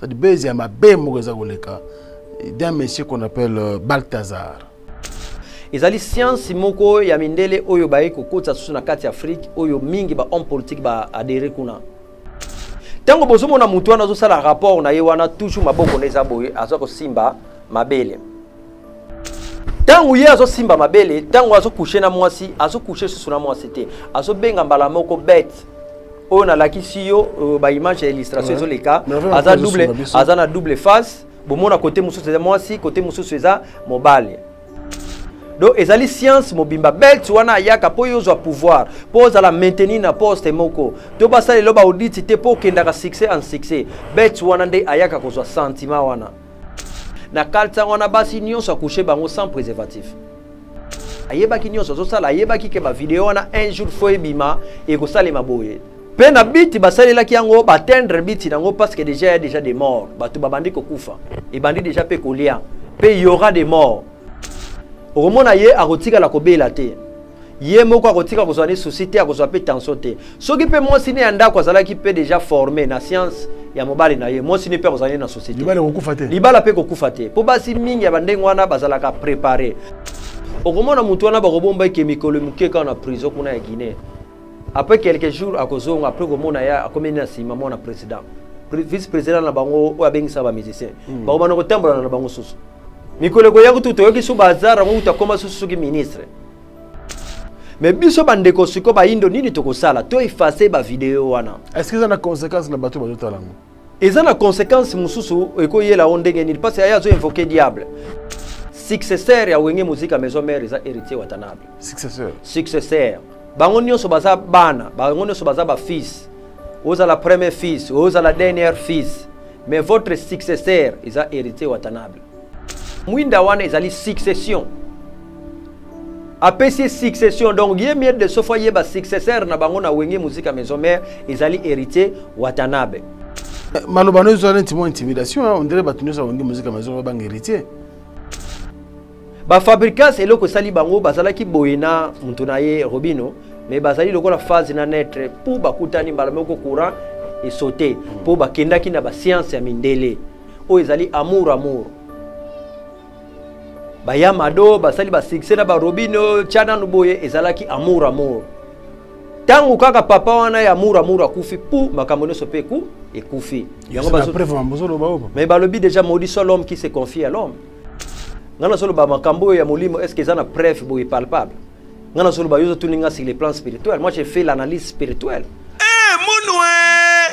C'est buzz ya mabe moko eza koleka d'un monsieur qu'on appelle euh, Balthazar. Ezali science moko ya mindele oyo baye kokotisa susu na kati ya Afrique oyo mingi ba homme politique ba adhérer kuna. Ntango bozomona motu wana azosala rapport na ye wana toujours maboko na eza boye aza kosimba mabele. Ntango ye azosimba mabele, ntango azokushe na mwasi, azokushe susu na mwasi te, azobenga mbala moko bete oyo nalakisi yo euh, baimage ya illustration ezoleka aza double aza na double face bomona kote mosusu eza mwasi kote mosusu eza mobali donc ezali science mobimba belt wana ayaka mpo yo ozwa pouvoir mpo ozala maintenir na poste moko to basalelo baauditi te mpo okendaka succès en succès belt wana nde ayaka kozwa sentiment wana na kalta wana basi nyonso akushe bango sans préservatif ayebaki nyonso azosala ayebaki ke bavideo wana un jour fo ebima ekosalema boye mpe na biti basalelaki yango batendre biti nango parce que déjà ya déjà des morts bato babandi kokufa ebandi déjà mpe kolia mpe y aura des morts okomona ye akotikala kobela te ye moko akotika kozwa ni souci te akozwa mpe tension te soki mpe mwasi ne ya ndako azalaki mpe déjà formé na science ya mobali na ye mwasi ne mpe akozala ne na société libala ekokufa te libala mpe ekokufa te mpo basi mingi ya bandenge wana bazalaka préparé okomona motu wana bakobomba eke mikolo moke kaka na prison kuna ya guinée après quelques jours akozonga après komona ya akomi na nsima mwana président vice président na bango oyo abengisaka bamusicien mm. bakobanda kotambolana na bango susu mikolo ekoya kutu toyoki su bazar yango kutu akoma susu soki ministre mais biso bandeko sikoyo bayindo nini tokosala to efface bavideo wana est ce que eza na conséquence na bato bazotala yango eza na conséquence mosusu ekoyela yo ndenge nini parce aye azo invoke diable successeur ya wenge muzika maison mère eza héritier watanabe successeur successeur bango nyonso baza bana bango nyonso baza bafils ozala premier fils ozala dernier fils mais votre successeur eza héritier watanabe mwinda wana ezali succession apesi ye succession donc ye miel de sofo ayeba successeur na bango na wenge muzika maison mère ezali héritier watanabe eh, maloba no ezala neti mwa intimidation on dirait bato nyonso ya wenge muzika maison babanga héritier bafabricas eloko esali bango bazalaki boye na moto na ye robino mais bazali lokola phase na netre mpo bakutani mbala moko courant esote mpo bakendaki na basianse ya mindele oyo ezali amour amour baya mado basali basuccès na barobino tya nanu boye ezalaki amour amour ntango kaka papa wana ya amour amour akufi pu makambo nyonso mpe eku ekufi yango mais balobi déjà maudit soit l'homme qui se confie à l'homme ngai nazoloba makambo oyo ya molimo est ce que eza na preuve boye palpable ngai nazoloba yo ozotuni nga sur le plan spirituel moi j'ai fait l'analyse spirituelle Eh, monwe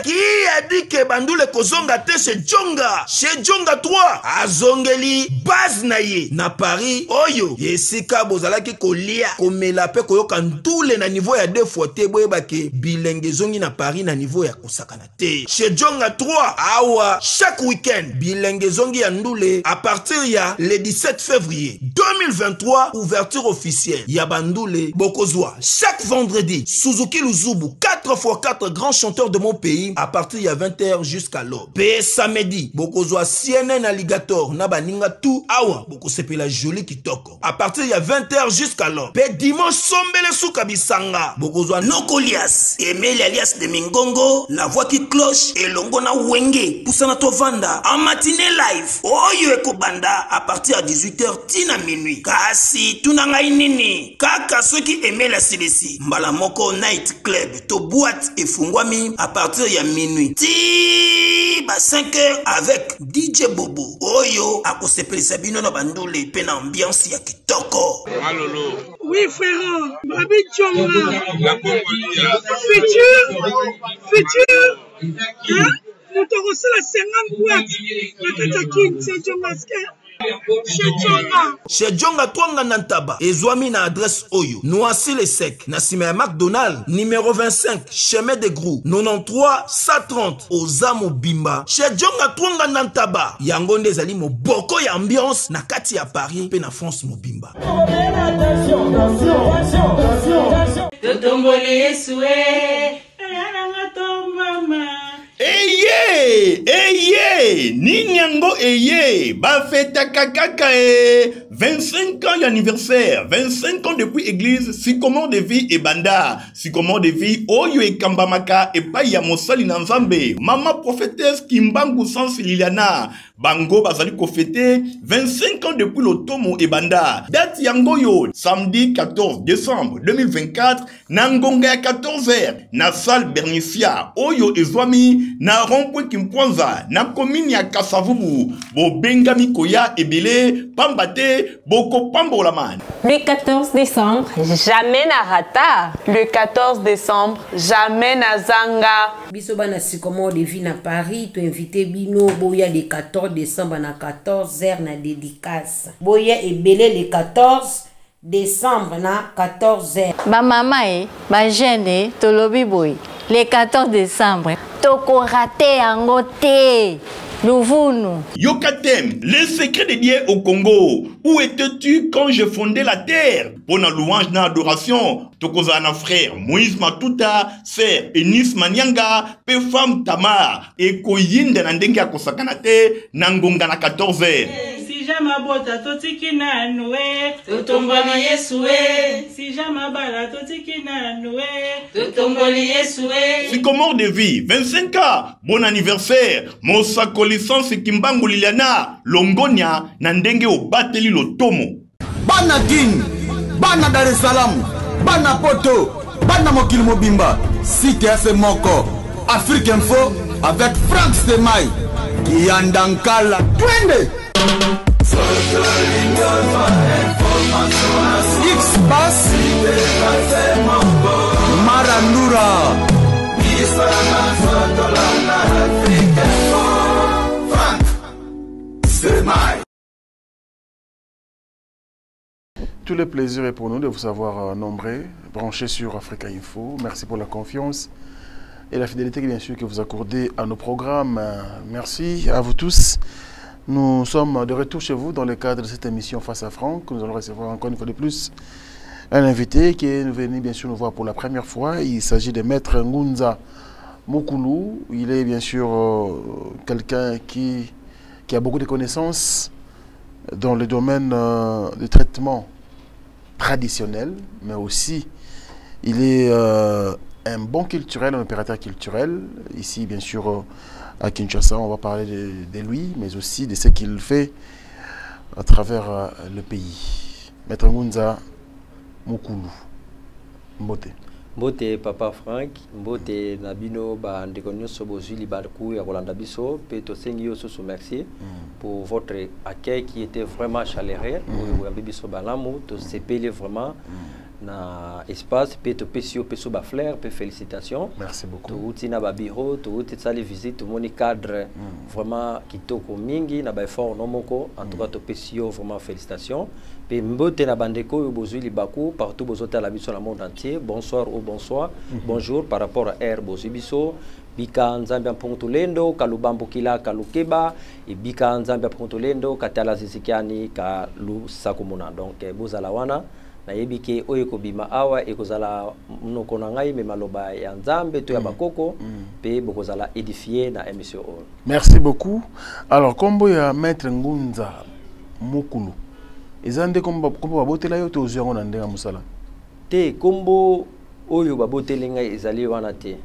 qui a dit que bandule kozonga te chez Djonga chez Djonga 3 azongeli base na ye na Paris oyo esika bozalaki kolia komela mpe koyoka ndule na niveau ya deux fois te boyeba ke bilenge ezongi na Paris na niveau ya kosakana te chez Djonga 3 awa chaque week-end bilenge ezongi ya ndule à partir ya le 17 février 2023 ouverture officielle ya bandule bokozwa chaque vendredi Suzuki Luzubu 4x4 grand chanteur de mon pays à partir ya 20h jusqu'à l'aube pe samedi bokozwa CNN Alligator na baninga tout awa bokosepela joli kitoko à partir ya 20h jusqu'à l'aube pe dimanche sombele suka bisanga bokozwa nokolias emeli alias de mingongo la voix qui cloche elongo na wenge pusana tovanda en matinée live oyo ekobanda à partir ya 18h ti na minuit kasi tuna ngai nini kaka soki emeli asilisi mbala moko night club to boîte efungwami à partir ya minuit ti ba 5 heures avec DJ Bobo oyo akosepelisa bino na bandule mpe na ambiance ya kitoko. Malolo. Oui frère, Babi Djonga. Futur, futur, hein? Moto akosala 50 boîte na kati ya kin, c'est Djonga Chez Djonga Twanga na Ntaba ezwami na adresse oyo Noisy le Sec na nsima ya McDonald numéro 25 chemin de Grou 93 130 oza mobimba chez Djonga Twanga na Ntaba yango nde ezali moboko ya ambiance na kati ya Paris mpe na France mobimba. Totomboli Yesu e Eye! Eye! Hey, nini yango eye bafetaka kaka e 25 ans y'anniversaire, 25 ans depuis église Sycomore de Vie ebanda. Sycomore de Vie oyo ekambamaka epai ya mosali na Nzambe mama prophétesse Kimbangu Sans Liliana. Bango bazali kofete 25 ans depuis lotomo ebanda. Date yango yo samedi 14 décembre 2024 na ngonga ya 14h na salle Bernicia oyo ezwami na rond-point Kimpwanza na commune ya Kasavubu. Bobengami koya ebele pamba te bokopambolama. Le 14 décembre, jamais na rata. Le 14 décembre, jamais na zanga. Biso bana Sycomore de Vie na Paris, to invité bino boya le 14 décembre na 14h na dédicace. Boya ebele le 14 décembre na 14h. Ba mama e, ba jeune e, tolobi boye. Le 14 décembre, toko rater yango te. Luvunu. Yoka thème, les secrets de Dieu au Congo. Où étais-tu quand je fondais la terre? Pour la louange na adoration, tokozala na frère Moïse Matuta, sœur Eunice Manianga, pe femme Tamar, ekoyinda na ndenge ya kosakana te na ngonga na 14h. Si jamais abota totiki nanu e, totomboli Yesu e. Si jamais abala totiki nanu e, totomboli Yesu e. Sycomore de Vie, 25 ans, bon anniversaire, mosakoli Sans Kimbangu Liliana, longonia na ndenge obateli lotomo. Bana Kin, bana Dar es Salaam, bana Poto, bana mokili mobimba, site ya se moko, Afrique Info avec Franck Stemay, Kiyanda Nkala, twende! X-Bass, Marandura. Tout le plaisir est pour nous de vous savoir nombreux, branchés sur Africa Info. Merci pour la confiance et la fidélité bien sûr que vous accordez à nos programmes. Merci à vous tous. Nous sommes de retour chez vous dans le cadre de cette émission Face à Franck. Nous allons recevoir encore une fois de plus un invité qui est venu bien sûr nous voir pour la première fois. Il s'agit de Maître Ngunza Mukulu. Il est bien sûr quelqu'un qui a beaucoup de connaissances dans le domaine du traitement traditionnel, mais aussi il est un bon culturel, un opérateur culturel. Ici, bien sûr, à Kinshasa, on va parler de lui, mais aussi de ce qu'il fait à travers le pays. Maître Ngunza Mukulu, Mbote. Mbote Papa Franck, Mbote Nabino, ba ndeko nyonso bozwi libaku ya kolanda biso, pe tosengi yo susu merci pour votre accueil qui était vraiment chaleureux. Oyo boyambi biso balamu, tosepeli vraiment na espace, pe topesi yo pe so ba fleurs, pe félicitations. Merci beaucoup. Touti na ba bureau, touti sali visite, tomoni cadre vraiment kitoko mingi na ba effort no moko. En tout cas topesi yo vraiment félicitations. Pe mbote na bandeko oyo bozwi libaku partout bozotala biso na monde entier. Bonsoir ou bonsoir, bonjour par rapport à air bozwi biso. Bika Nzambe mpungu lendo kalubambo kila kalukeba e bika Nzambe mpungu lendo katala zizikiani kalusakumuna. Donc bozala wana nayebi ke oyo ekobima awa ekozala monoko na ngai me maloba ya Nzambe to ya bakoko pe bokozala édifié na émission oyo. Merci beaucoup. Alors kombo ya Maître Ngunza Mukulu eza nde kombo babotela yo to ozwi yango na ndenge ya mosala? Te, kombo oyo baboteli ngai ezali wana te.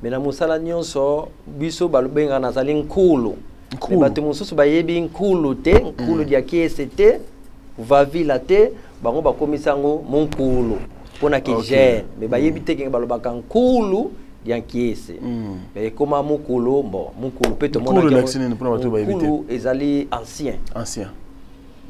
Me na mosala nyonso biso balobenga nazali nkulu. Nkulu. Me bato mosusu bayebi nkulu te, nkulu dia kiese te, vavila te, bango bakomisa yango monkulu mpona ke gêne. Me bayebi te kenge balobaka nkulu dia kiese. Me ekoma mokulu, bon, mokulu pe tomonaki Nkulu yango elakisi nini mpona bato bayebi te? Nkulu ezali ancien. Ancien.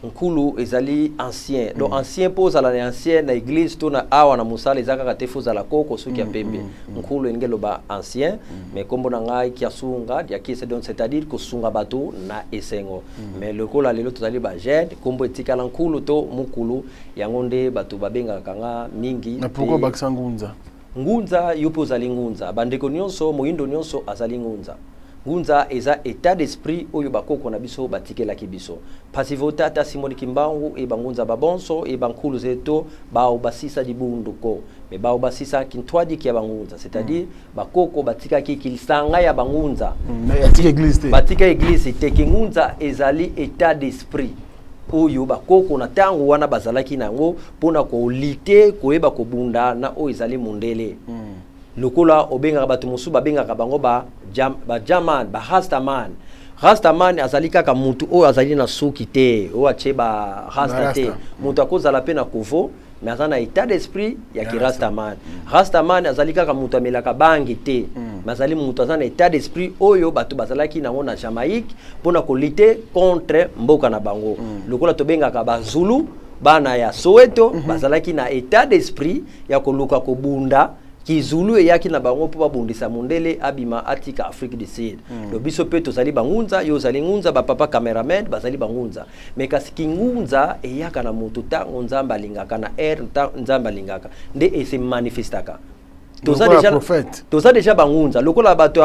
Nkulu ezali ancien. Donc ancien po ozala na ancien na église to na awa na mosala eza kaka te fo ozala koko soki ya pembe. Nkulu elingi eloba ancien, mais kombo na ngai Kiasunga, dia kiese, donc c'est-à-dire kosunga bato na esengo. Mais lokola lelo tozali ba jeune, kombo etikala nkulu to mokulu, yango nde bato babengaka nga mingi. Na pourquoi pe bakisa Ngunza? Ngunza, yo mpe ozali Ngunza. Bandeko nyonso, moyindo nyonso azali Ngunza. Ngunza eza état d'esprit oyo bakoko na biso batikelaki biso. Pasivo tata Simoni Kimbangu e bangunza babonso e bankulu zeto bao basisa dibunduko me bao basisa kintwadi kia bangunza, c'est-à-dire bakoko batikaki kilisanga ya bangunza. Mais atika église te. Batika église te. Kingunza ezali état d'esprit oyo bakoko na ntango wana bazalaki na yango mpona kolite, koyeba kobunda na oyo ezali mondele. Lokola obengaka bato mosusu, babengaka bango ba ba jaman, ba rastaman. Rastaman azali kaka mutu oyo azali na suki te, oyo atie ba rasta te. Rasta. Moto akozala mpe na kovo, mais aza na état d'esprit ya kirastaman. Rastaman azali kaka moto amelaka bangi te, mais azali moto aza na état d'esprit oyo bato bazalaki nango na Jamaïque mpona kolutter contre mboka na bango. Lokola tobengaka Bazulu, bana ya Soweto, bazalaki na état d'esprit ya koluka kobunda. Kizulu eyaki na bango mpo babundisa mondele abima atika Afrique du Sud. Donc biso mpe tozali bangunza, yo ozali ngunza, bapapa cameraman bazali bangunza. Mais kasi kingunza eyaka na moto ntango Nzambe alingaka, na heure Nzambe alingaka nde ese manifestaka. Toza Lokola déjà prophète. Toza déjà bangunza. Lokola bato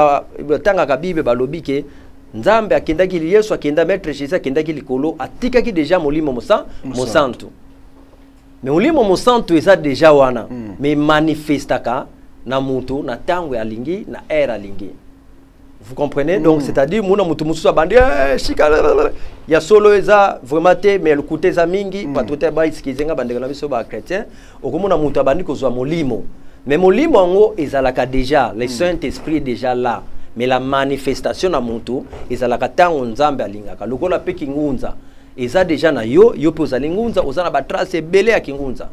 batangaka Bible balobi ke Nzambe akendaki, Yesu akenda, Maître Jésus akendaki likolo, atikaki déjà Molimo Mosantu. Mais Molimo Mosantu eza déjà wana, mais manifestaka na moto na ntango alingi, na heure alingi. Vous comprenez? Donc, c'est-à-dire muna moto mosusu abandi, eh, shika lalalala. Ya solo eza vraiment te, mais lokuta eza mingi. Bato te baexcuse nga, bandeko na biso bachrétien. Okomona moto abandi kozwa molimo, mais molimo yango ezalaka déjà, le Saint Esprit est déjà là, mais la manifestation na moto ezalaka ntango Nzambe alingaka. Lokola mpe kingunza eza déjà na yo, yo mpe ozali ngunza, oza na batrace ebele ya kingunza,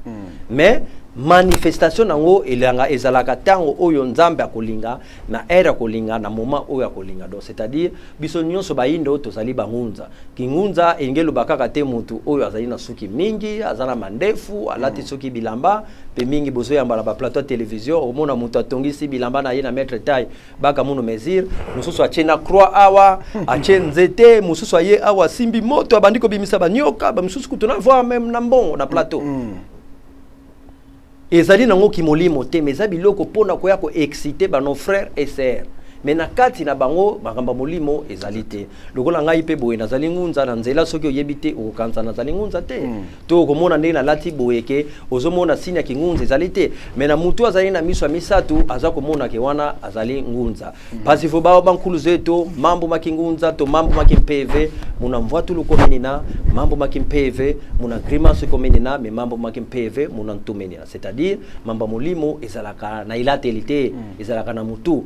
mais manifestation nango elanga ezalaka ntango oyo Nzambe akolinga, na heure akolinga, na moment oyo akolinga. Donc, c'est-à-dire biso nyonso bayindo tozali bangunza. Kingunza elingi eloba kaka te motu oyo azali na suki mingi, aza na mandefu, alati soki bilamba mpe mingi. Bozoyamba na baplateau ya télévision, omona moto atongisi bilamba na ye na mètre taille, baka munu mesure, mosusu atie na croix awa, atie nzete, mosusu aye awa, asimbi moto, abandi kobimisa banyoka, bamosusu kutu na voir même na mbongo na plateau. Ezali nango kimolimo te, mais eza biloko mpona koya koexciter banos frères et sœurs, mais na kati na bango makambo ya molimo ezali te. Lokola ngai mpe boye nazali ngunza na nzela, soki oyebi te, okokanisa nazali ngunza te. To okomona ndenge nalati boye ke ozomona signe ya kingunza ezali te, mais na mutu azali na miso ya misato aza komona ke wana azali ngunza. Pasi fo bao bankulu zetu mambo makingunza to mambo makimpeve muna mvwatulu komenina, mambo makimpeve muna grimace komenina, mais mambo makimpeve muna ntumenina, c'est-à-dire mambo ya molimo ezalaka na elateli te, ezalaka na mutu.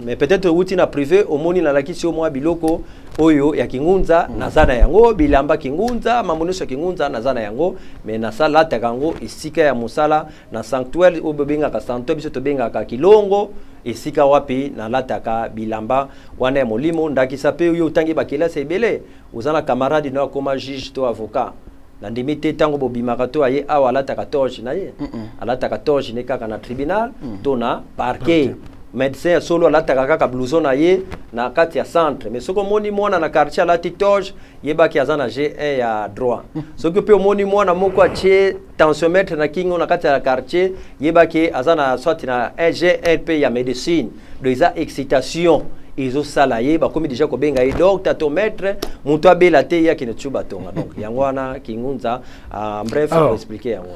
Mais peut-être outi na privé, omoni nalakisi yo mwa biloko oyo ya kingunza. Naza na yango, bilamba kingunza, mambo nyonso ya kingunza naza na yango, mais nasalataka yango esika ya mosala, na sanctuaire oyo bobengaka sanctuaire, biso tobengaka kilongo, esika wapi nalataka bilamba wana ya molimo. Ndakisa mpe oyo otangi bakelasi ebele, oza na camarade no akoma juge to avocat, nandimi te ntango bobimaka to aye awa alataka toge na ye. Alataka toge ne kaka na tribunal to na parquet. Médecin ya solo alataka kaka blouson na ye na kati ya centre, mais soki omoni mwana na quartier alati toge, yebaki aza na G1 ya droit. Soki mpe omoni mwana moko atie tensiomètre na kingo na kati ya quartier, yebaki aza na soit na G1 mpe ya médecine. Donc eza excitation ezosala ye, bakomi déjà kobenga ye docteur to maître. Moto abela te, ye akende tio batonga. Donc yango wana kingunza, en bref. Alors, expliquer yango.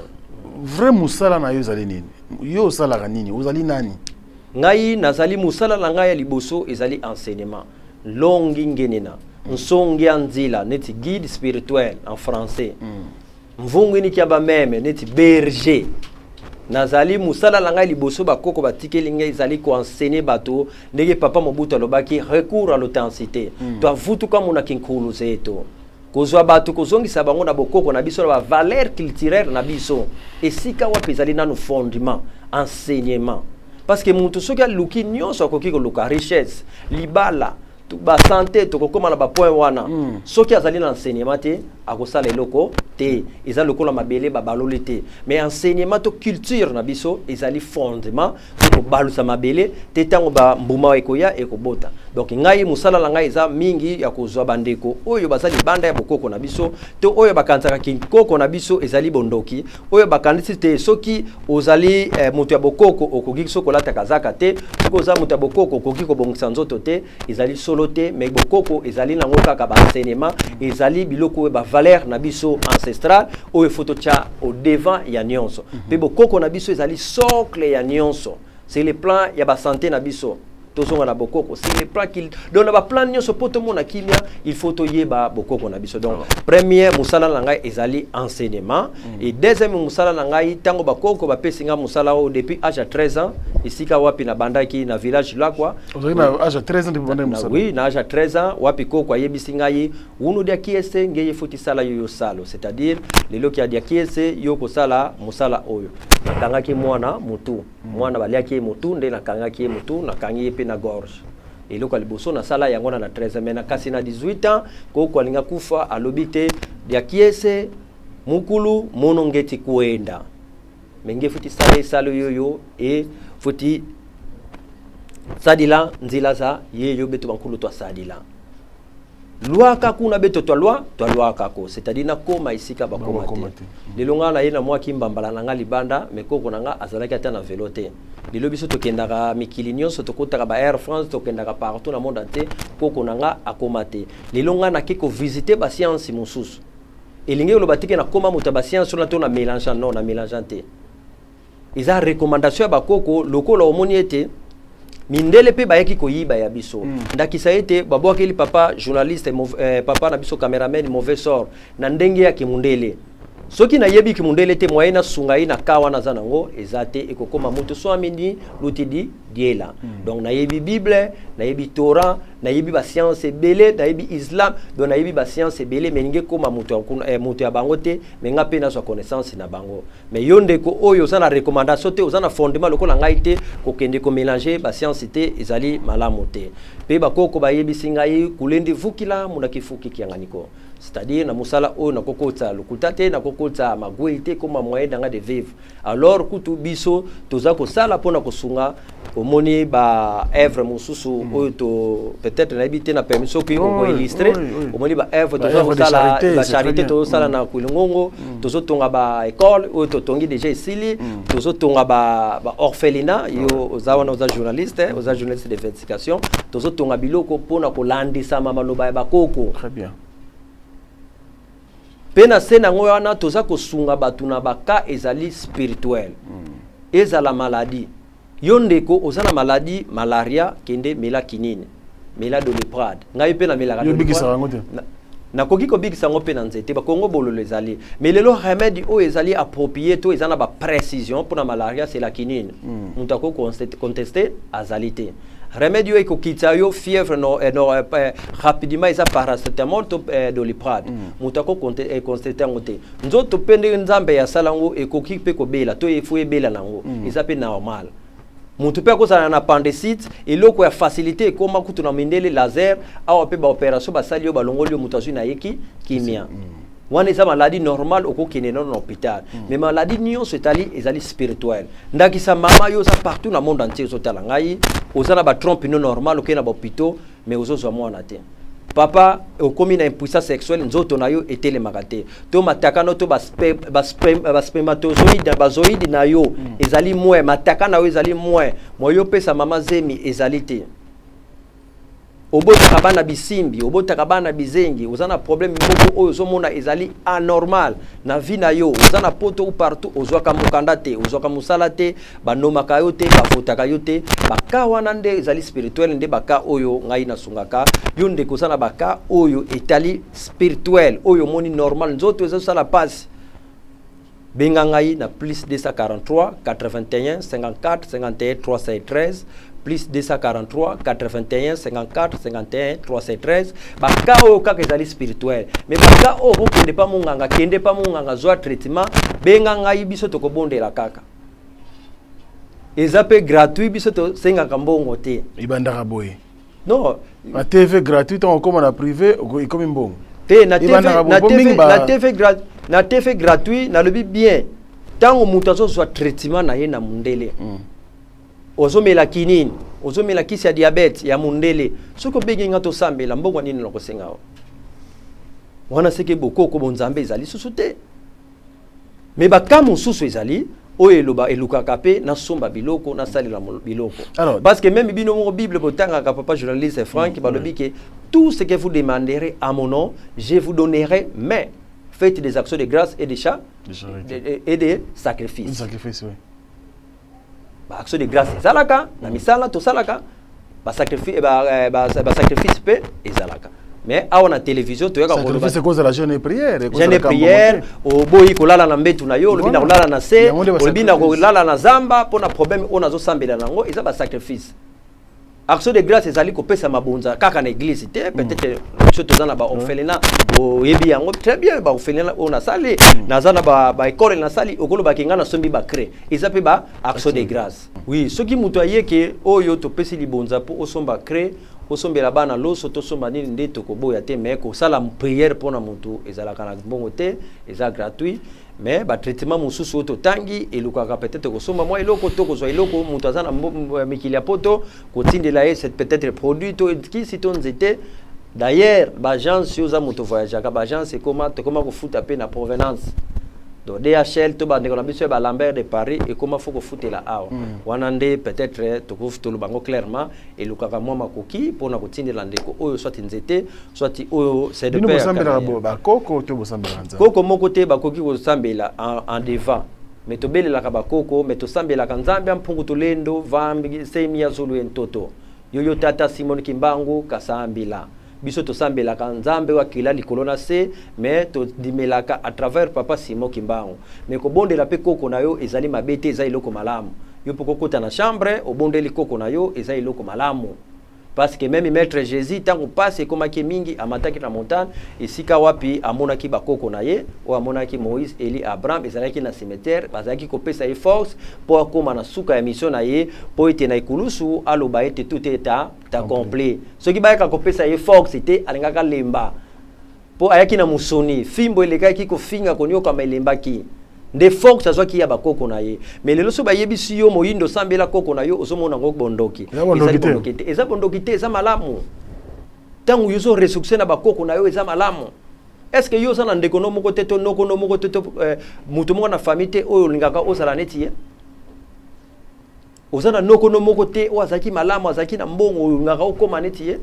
Vrai mosala na yo ezali nini? Yo osalaka nini? Ozali nani? Ngai nazali, mosala na ngai ya liboso ezali enseignement, longi ngenena nsongi ya nzila, neti guide spirituel en français, mvungu ya bameme, neti berger. Nazali, mosala na ngai liboso bakoko batikeli ngai ezali koenseigner bato ndenge papa Mobutu alobaki, recours à l'authenticité. Twavutuka muna kinkulu zetu, kozwa bato, kozongisa bango na bokoko na biso, na bavaleur culturelle na biso, esika wapi ezali nanu fondement enseignement. Parce que moto soki aluki nyonso, akoki koluka richesse, libala. Basante tokokóma na bapoint wana. Soki azali na enseignement te, akosala eloko te. Eza lokola mabele babaloli te. Mais enseignement to culture na biso ezali fondement tokobalusa mabele te. Ntango bambuma ekoya, ekobota. Donc ngai, mosala na ngai eza mingi ya kozwa bandeko oyo baza libanda ya bokoko na biso, to oyo bakanisaka kikoko na biso ezali bondoki, oyo bakanisi te soki ozali moto ya bokoko okoki soki kolata kazaka te, soki oza moto ya bokoko okoki kobongisa nzoto te. Ezali solo te. Mais bokoko ezali nango kaka baenseignement, ezali biloko oyo bavaleur na biso ancestrale oyo faut totya au devant ya nyonso. Mpe bokoko na biso ezali socle ya nyonso. C'est le plan ya basanté na biso, tozonga na bokoko. C'est le plan qu'il donc na baplan nyonso mpo tomona kimia, il faut toyeba bokoko na biso. Donc premier mosala na ngai ezali enseignement. Et deuxième mosala na ngai, ntango bakoko bapesi ngai mosala oyo depuis âge ya 13 ans, esika wapi nabandaki na village Lakwa. Ozalaki na âge ya 13 ans depuis obandaki mosala? Oui, na âge ya 13 ans, wapi koko ayebisi ngai: "Wunu dia kiese ngeye futi sala yo yo salo", c'est-à-dire lelo kia dia kiese yo kosala mosala oyo. Nakangaki mwana mutu, mwana baliaki ye mutu, nde nakangaki ye mutu, nakangi ye mpe na gorge. Eloko ya liboso nasala yango na 13 ans. Mais na kasi na 18 ans, koko alinga kufa, alobi te: "Dia kiese mukulu mono ngeti kuenda me nge futi sala esalo yoyo e futi sadila nzila za ye yo beto bankulu to asadila lwaka kuna beto twalwa twalwaka ko", c'est-à-dire nakóma esika bakóma te. Lelo ngai naye na mwa kimbambala na nga libanda, me koko na nga azalaki ata na velo te. Lelo biso tokendaka mikili nyonso, tokotaka ba Air France, tokendaka partout na monde entier. Koko na nga akóma te. Lelo ngai nake kovisite bascience mosusu. Elingi koloba tike nakóma moto ya bascience wana to na mélangeant? Non, na mélangeant te. Eza recommandation ya bakoko. Lokola omoni ete mindele mpe bayaki koyiba ya biso. Ndakisa ete babwakeli papa journaliste, papa na biso cameraman mauvais sort na ndenge ya kimundele. Soki nayebi kimundele te, moye nasunga ye na ka wana aza nango eza te, ekokóma moto so amini lutidi diela. Donc nayebi Bible, nayebi Torah, nayebi bascience ebele, nayebi islam, donc nayebi bascience ebele, mais ningi ekóma moto ya bango te. Mais nga mpe nazwa connaissance na bango. Mais yo ndeko oyo oza na recommandation te, oza na fondement lokola ngai te, kokende komélange bascience te, ezali malamu te. Mpe bakoko bayebisi ngai: "Kulendi vukila munaki fuki kianganiko", c'est-à-dire na mosala oyo nakokota lokuta te, nakokota magwei te, koma moyen na nga de vivre. Alors kutu biso toza kosala mpona kosunga. Omoni ba œuvre mosusu oyo to peut-être nayebi te na permis soki okoillustre. Omoni ba œuvre toza kosala, bacharité tozosala na Kwilingongo, tozotonga ba école oyo totongi déjà esili, tozotonga ba orphelinat. Yo oza wana, oza journaliste, oza journaliste d'investigation. Tozotonga biloko mpona kolandisama maloba ya bakoko. Très bien. Mpe na se nango wana toza kosunga bato na baka ezali spirituel. Ezala maladie, yo ndeko oza na maladie malaria, kende mela kinine, mela Doliprane. Ngai mpe namelaka. Nakoki kobikisa yango mpe na nzete bakongo bololo ezali. Mais lelo remède oyo ezali approprié to eza na baprécision mpona malaria, c'est la quinine. Moto akoki conteste azali te. Remède oyo ekokitisa yo fièvre no, no, rapidement eza paracétamol to Doliprane. Moto akoconteste yango te. Nzoto mpe ndenge Nzambe asala yango, ekoki mpe kobela to efo ebela nango, eza mpe normal. Moto mpe akozala na appendicite, eloko ya facilité ekóma kutu na mindele laser awa, mpe baopération basali yo, balongoli yo, moto azwi na ye kimia. Wana eza maladie normale, okokende nano na hôpital. Mais maladie nyonso etali ezali spirituel. Ndakisa mama, yo oza partout na monde entier, ozotala ngai, oza na batrompe no normal, okei na bahôpitaux mais ozozwa mwana te. Papa, okomi na impuissance sexuelle, nzoto na yo etelemaka te, to matakano to baspermatozoïde, bazoïde na yo ezali moins, mataka na yo ezali moins, moyo opesa mama zemi ezali te. Obotaka bana bisimbi, obotaka bana bizengi, oza na problème moko oyo ozomona ezali anormal na vie na yo. Oza na poto ou partout, ozwaka mokanda te, ozwaka mosala te, banomaka yo te, bafotaka yo te. Baka wana nde ezali spirituel, nde baka oyo ngai nasungaka. Yo ndeko oza na baka oyo etali spirituel, oyo omoni normal nzoto ezosala pasi, benga ngai na plus 243 81 54 51 313, plus 243 81 54 51 313. Baka oyo kaka ezali spirituel. Mais baka oyo okokende pa monganga, kende pa monganga, zwa traitement, benga ngai, biso tokobondela kaka. Eza mpe gratuit, biso tosengaka mbongo te. Ebandaka boye. Non. Na TV gratuit, ntango okóma na privé, ekomi mbongo. Te, na TV, na TV, na TV, gra, na TV gratuit, nalobi bien, ntango moto azozwa traitement na ye na mondele, ozomela kinini, ozomela kisi ya diabète ya mondele, soki obengi nga tosambela, mbongo nini nakosenga yo wana? Seke bokoko bonzambe ezali susu te. Me baka mosusu ezali oyo eloba elukaka mpe nasomba biloko, nasalela biloko. Alors, parce que même bino moko Bible botangaka, papa journaliste Frank, balobi ke tout ce que vous demanderez à mon nom, je vous donnerai, mais faites des actions de grâce et des chats et des sacrifices. Sacrifice, oui. Baaction de grâce ezalaka na misala tosalaka, basacrifice ba mpe ezalaka. Mais awa na télévision toyaka koloba ekozala jeûne et prière. Jeûne et prière, oboyi kolala na mbetu na yo, olobi na kolala na se, olobi na kolala na zamba mpo na problème oyo nazosambela nango, eza basacrifice. Action de grâce ezali kopesa mabonza kaka na église te. Peut-être biso toza na baorphelinat, oyebi yango très bien, baorphelinat oyo nasali, naza na baekole nasali, okolobaki ngai nasombi bacraies, eza mpe ba action de grâce. Oui, soki moto ayeke oyo topesi libonza mpo osomba craie, osombela bana loso, tosomba nini, nde tokoboya te. Mais kosala prière mpona motu ezalaka na mbongo te, eza gratuit. Mais batraitement mosusu oyo totangi elukaka peut-être kosomba mwa eloko to kozwa eloko, moto aza na mikili ya poto, kotindela ye peut-être produit to kisi to nzete. D'ailleurs baagence oyo oza moto voyageaka, baagence ekoma, tokoma kofuta mpe na provenance. Donc DHL to bandeko na biso ya balambert de Paris, ekoma fo kofutela awa. Wana nde peut-être toloba yango clairement, elukaka mwa makoki mpona kotindela ndeko oyo soit nzete, soit oyo. Bino bosambelaka bakoko to bosambelaka Nzambe? Koko moko te bakoki kosambela en devant, mais tobelelaka bakoko, mais tosambelaka Nzambe ampungu tolendo vambi semi ya zulu entoto yoyo tata Simon Kimbangu kasambila. Biso tosambelaka Nzambe oyo akila likolo na se, mais tondimelaka à travers papa Simon Kimbangu. Mais kobondela mpe koko na yo ezali mabe te, eza eloko malamu. Yo mpo kokota na chambre, obondeli koko na yo, eza eloko malamu, parce que même maître Jésus, ntango pasi ekomaki mingi, amataki na montagne esika wapi amonaki bakoko na ye, oyo amonaki Moïse, Eli, Abraham, ezalaki na cimetière, bazalaki kopesa ye force mpo akóma na suka ya mission na ye, mpo ete na ekulusu aloba ete tout est accompli. Soki bayaka kopesa ye force te, alingaka lemba, mpo ayaki na mosoni, fimbo elekaki, kofinga, koniokama, elembaki. Nde force azwaki ya bakoko na ye. Mais lelo so bayebisi yo moyindo osambela koko na yo, ozomona yango bondoki. Ezali bondoki te, eza bondoki te, eza malamu. Ntango yo ozoressource na bakoko na yo, eza malamu. Est ce que yo oza na ndeko no moko te, to noko no moko te, to moto moko na famille te oyo olingaka ozala neti ye? Oza na noko no moko te oyo azalaki malamu, azalaki na mbongo, olingaka okóma neti ye?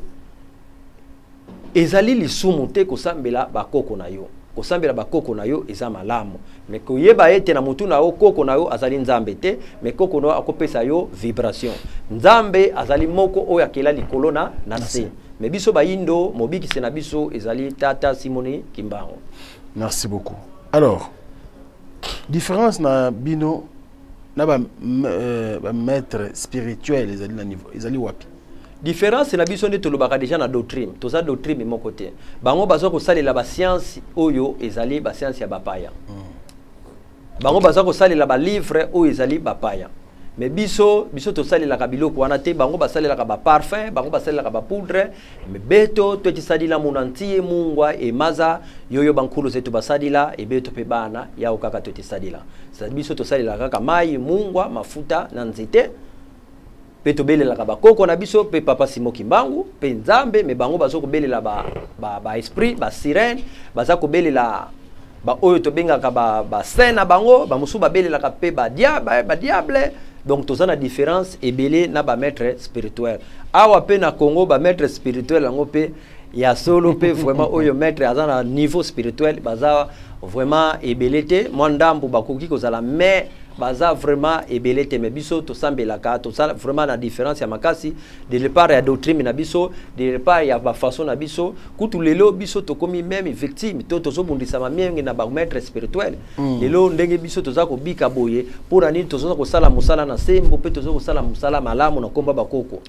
Ezali lisumu te kosambela bakoko na yo. Kosambela bakoko na yo eza malamu, mais koyeba ete na motu na yo, koko na yo azali Nzambe te, mais koko na yo akopesa yo vibration. Nzambe azali moko oyo akela likolo na se. Mais biso bayindo, mobikisi na biso ezali tata Simoni Kimbangu. Merci beaucoup. Alors, différence na bino na bamaître spirituel ezali na niveau, ezali wapi? Différence na biso nde tolobaka déjà na doctrine, toza doctrine moko te. Bango baza kosalela bascience oyo ezali bascience ya bapaya. Bango baza kosalela balivre oyo ezali bapaya, mais biso tosalelaka biloko wana te. Bango basalelaka baparfum, bango basalelaka bapoudre, mais beto totisalila muna ntie mungwa emaza yoyo bankulu zetu basalila ebeto mpe bana yao kaka totisalila. Biso tosalelaka kaka mai, mungwa, mafuta na nzete, mpe tobelelaka bakoko na biso mpe papa Simo Kimbangu mpe Nzambe. Mais bango baza kobelela baesprit, ba basirene, baza kobelela baoyo tobengaka basaint na bango, bamosusu babelelaka mpe badiable. Donc toza na différence ebele na bamaître spirituel awa mpe na Congo. Bamaître spirituel yango mpe ya solo mpe vraiment oyo maître aza na niveau spirituel, baza vraiment ebele te. Mwa ndambu bakoki kozala, mais baza vraiment ebele te. Mais biso tosambelaka, tosala vraiment na différence ya makasi de départ ya doctrine na biso, de départ ya bafaçon na biso. Kutu lelo biso tokomi même victime to tozobundisama mingi na bamaître spirituel. Lelo ndenge biso toza kobika boye, mpo na nini? Toza kosala mosala na sembo mpe toza kosala mosala malamu na nkomba bakoko.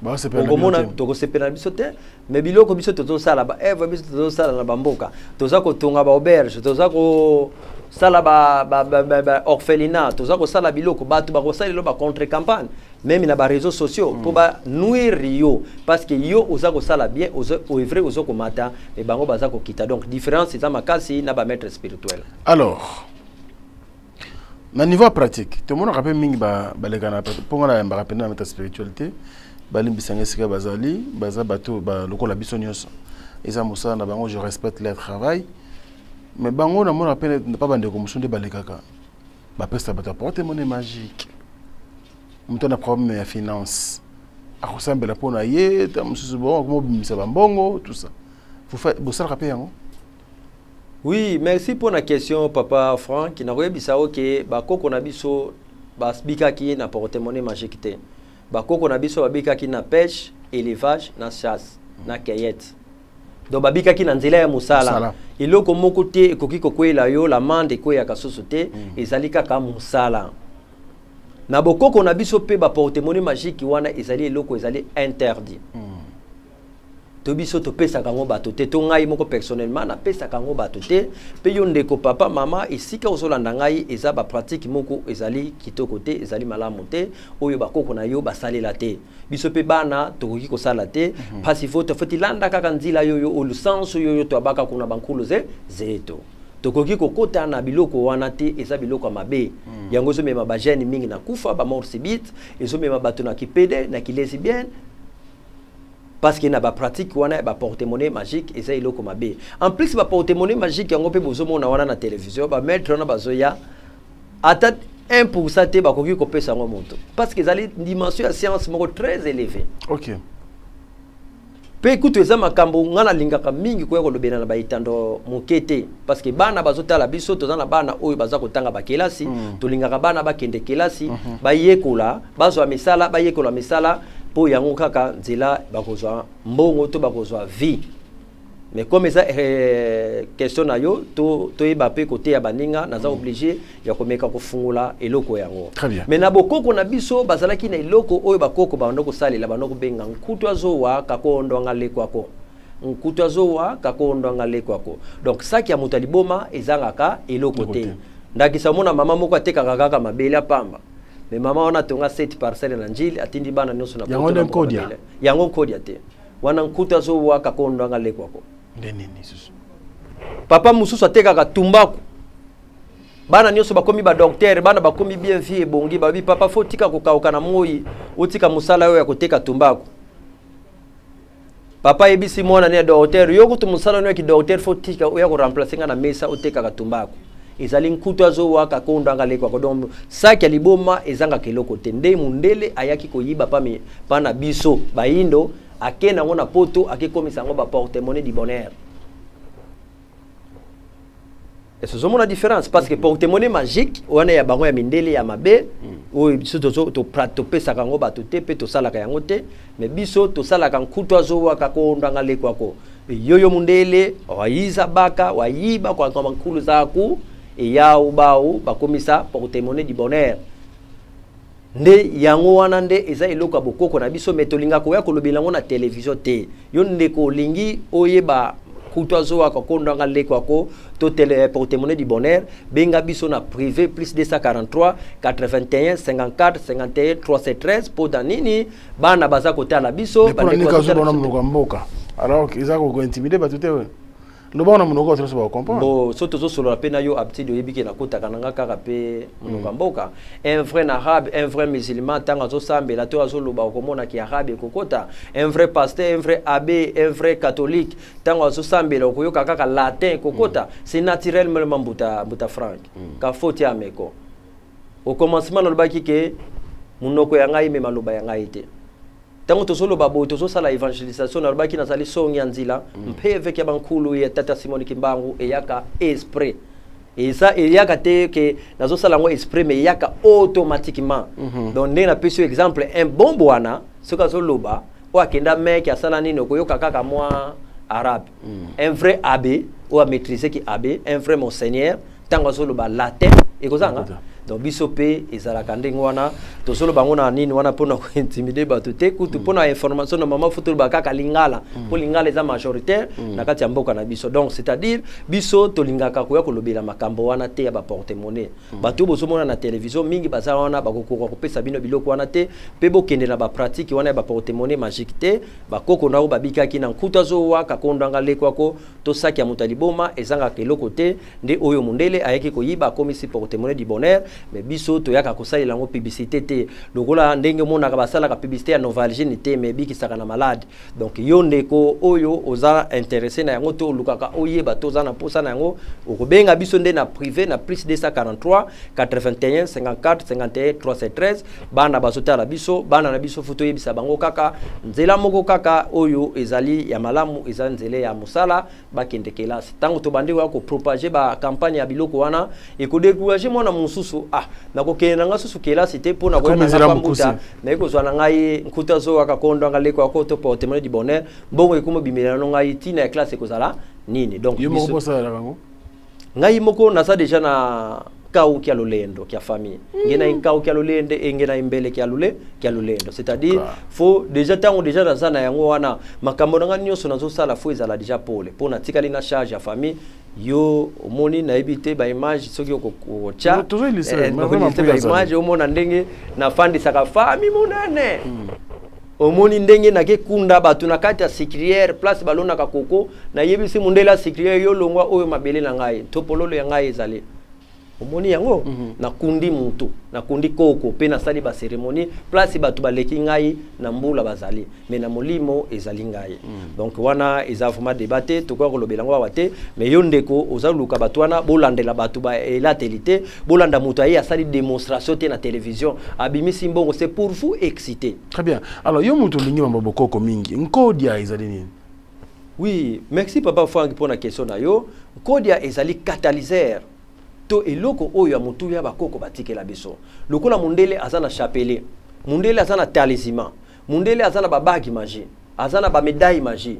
Okomona tokosepela na biso te, mais biloko biso tozosala, baœuvre biso tozosala na bamboka, toza kotonga baauberge, toza kosala ba orphelinat, toza kosala biloko, bato bakosala lelo bacontre campagne. Même na baréseaux sociaux, mpo banuire yo, parce que yo oza kosala bien, oza oeuvre, oza komata, mais bango baza kokita. Donc différence eza makasi na bamaître spirituel. Alors, na niveau pratique, tomonaka mpe mingi baleka na mpo nga nayambaka mpenza na maître spirituel te. Balimbisanga esika bazali, baza bato lokola biso nyonso, eza mosala na bango, je respecte leur travail. Mais bango namona mpe pa bandeko mosusu nde balekaka, bapesa bato porte monnaie magique. Moto na problème ya finance akosambela mpo na ye, ta mosusu bon akomobimisa bambongo, tout ça. Bosalaka mpe yango? Oui, merci pour la question, papa Frank. Nakoyebisa oke bakoko na biso babikaki na porte-monnaie magique te. Bakoko na biso babikaki na pêche, élevage, na chasse, na cueillette. Donc babikaki na nzela ya mosala. Eloko moko te ekoki kokweyela yo, l'amande ekweyaka susu te. Ezali kaka mosala. Na bokoko na biso mpe, baporte-monnaie magique wana ezali eloko ezali interdit. To biso topesaka yango bato te, to ngai moko personnellement napesaka yango bato te. Mpe yo ndeko, papa, mama, esika ozolanda ngai, eza bapratique moko ezali kitoko te, ezali malamu te, oyo bakoko na yo basalela te. Biso mpe bana tokoki kosala te. Mpasi fo tofeti landa kaka nzila yoyo olusansu yoyo toabaka kuna bankulu ze zeto. Tokoki kokota na biloko wana te, eza biloko ya mabe. Yango ezomema bajeunes mingi na kufa, bamort subite, ezomema bato na kipédé, na kilesbienne, parce que na bapratique wana ya baporte-monnaie magique, eza eloko mabe. En plus, baporte-monnaie magique yango mpe bozomona wana na télévision, bamaître wana bazoya, ata 1% te bakoki kopesa yango moto, parce que ezali dimension ya science moko très élevée. Mpe kutu eza makambo nga nalingaka mingi koya kolobela na baetando moke te, parce que bana bazotala biso, toza na bana oyo baza kotanga bakelasi. Tolingaka bana bakende kelasi, bayekola, bazwa misala, bayekola misala, mpo yango kaka nzela bakozwa mbongo to bakozwa vie. Mais comme eza question na yo, toyeba mpe koteya baninga, naza obligé ya komeka kofungola eloko yango. Mais na bokoko na biso, bazalaki na eloko oyo bakoko banda kosalela, banda kobenga nkutu azowa kakondwanga lekwako, nkutu azowa kakondwanga lekwako. Donc saki ya moto ya liboma ezangaka eloko te. Ndakisa, omona mama moko atekaka kaka mabele apamba, mais mama wana atonga 7 parcelle na Njili, atindi bana nyonso na Yango nde nkodia? Yango nkodia te, wana nkutu azowa kakondwanga lekwako. Nde nini susu? Papa mosusu atekaka tumbaku, bana nyonso bakomi badocteur, bana bakomi bien, vie ebongi. Babi: "Papa, fo tika kokauka na moi, otika mosala oyo ya koteka tumbaku." Papa ayebisi mwana ne ya docteur: "Yo kutu mosala no ya kidocteur fo tika, oya koremplace nga na mesa otekaka tumbaku." Ezali nkutu azowaka kondanga lekwako. Donc saki ya liboma ezangaka eloko te. Nde mundele ayaki koyiba pa na biso bayindo, akende yango na Poto, akekomisa yango baporte-monnaie du bonheur. Est-ce ozomona différence? Parce que porte-monnaie magique wana ya bango ya mindele ya mabe, oyo biso topesaka yango bato te mpe tosalaka yango te. Mais biso tosalaka nkutu azowaka kondanga lekwako. Yoyo mundele wayiza baka wayiba kwa nkulu zaku eyau bau bakomisa porte-monnaie du bonheur. Nde yango wana nde eza eloko ya bokoko na biso, mais tolingaka koya kolobela yango na télévision te. Yo ndeko olingi oyeba kutu azowaka kondanga lekwako to tele porte-monnaie du bonheur, benga biso na privé plus 243 81 54 51 313. Mpo da nini? Bana baza kotala biso. Mpona nini kazobona monoko ya mboka alors eza kointimider bato te? Loba na monoko nyonso bakocomprendre. Bon, so tozosolola mpe na yo habitude, oyebi ke nakotaka na nga kaka mpe monoko ya mboka. Un vrai arabe, un vrai musulman, ntango azosambela to azoloba, okomonaki arabe ekokota. Un vrai pasteur, un vrai abbé, un vrai catholique, ntango azosambela, okoyoka kaka latin ekokota. C'est naturellement, mbuta, mbuta Frank. Ka foti ya meko. Au commencement nalobaki ke monoko ya ngai me maloba ya ngai te. Ntango tozoloba boye, tozosala évangélisation, nalobaki nazali songi ya nzila mpe évêque ya bankulu ya tata Simoni Kimbangu. Eyaka esprit, eza eyaka te ke nazosala yango esprit, mais eyaka automatiquement. Donc ndenge napesi yo exemple, un bon bwana soki azoloba, oyo akenda meke asala nini, okoyoka kaka mwa arabe. Un vrai abbé oyo amaîtrise ki abbé, un vrai monseigneur, ntango azoloba, latin ekozanga. Donc biso mpe ezalaka ndenge wana, tozoloba yango na nini wana mpona kointimider bato te, kutu mpona information na mama fo toloba kaka lingala, mpo lingala eza majoritaire na kati ya mboka na biso. Donc c'est-à-dire biso tolingaka koya kolobela makambo wana te ya baporte-monnaie. Bato oyo bozomona na télévision mingi baza wana, bakokoka kopesa bino biloko wana te, mpe bokende na bapratique wana ya baporte-monnaie magique te. Bakoko na oyo babikaki na nkutu azowaka kondanga lekwako to saki ya moto ya liboma ezangaka eloko te. Nde oyo mondele ayaki koyiba, akomisi porte-monnaie du bonheur. Mais biso toyaka kosalela yango publicité te, lokola ndenge omonaka basalaka publicité ya Novalgine te, mais ebikisaka na malade. Donc yo ndeko oyo oza intéressé na yango to olukaka oyeba to oza na mposa na yango, okobenga biso nde na privé na plus 243 81 54 51 313. Bana bazotala biso, bana na biso, fo toyebisa bango kaka nzela moko kaka oyo ezali ya malamu, eza nzela ya mosala, bakende kelasi. Ntango tobandi koya kopropager bacampagne ya biloko wana, ekodécourager mwana mosusu: ah, nakokende na nga susu kelasi te mpo nakoya Ekomi na nzela nga mokuse. mbuta, naye kozwa na ngai nkuta azowaka kondwanga leko ako to porte-monnaie du bonheur, mbongo ekomi obimela no ngai, ntina ya classe ekozala nini? Donc Yo moko biso- mpo osalelaka yango? Ngai moko naza déjà na nkau kia lolendo kia famille, nge na nkau kia lolende e nge na mbele kia lule kia lolendo, c'est-à-dire faut déjà ntango déjà naza na yango wana, makambo na ngai nyonso nazosala fo ezala déjà pole, mpo natikali na charge ya famille. Yo omoni, nayebi te baimage soki okotya. Tozoillustre, mais vraiment mpo baimage, yazali. Omona ndenge nafandisaka famille monene, omoni ndenge nakekunda bato na kati ya sucrière, place balonaka koko. Nayebisi mondele ya sucrière: yo longwa, oyo mabele na ngai, topololo ya ngai ezali. Omoni yango, nakundi mutu, nakundi koko, mpe nasali bacérémonie place bato baleki ngai na mbula bazali, mais na molimo ezali ngai. Donc wana eza vraiment débat te, tokoka kolobela yango awa te. Mais yo ndeko oza luka bato wana, bolandela bato baelateli te, bolanda moto aye asali démonstration te na télévision, abimisi mbongo, c'est pour vous exciter. Très bien. Alors yo moto olingi mambo bokoko mingi, nkodia ezali nini? Oui, merci papa Frank mpona question na yo. Nkodia ezali catalyseur to eloko oyo ya motuya bakoko batikela biso. Lokola mondele aza na chapelet, mondele aza na talisman, mondele aza na babague magie, aza na bamédaille magie,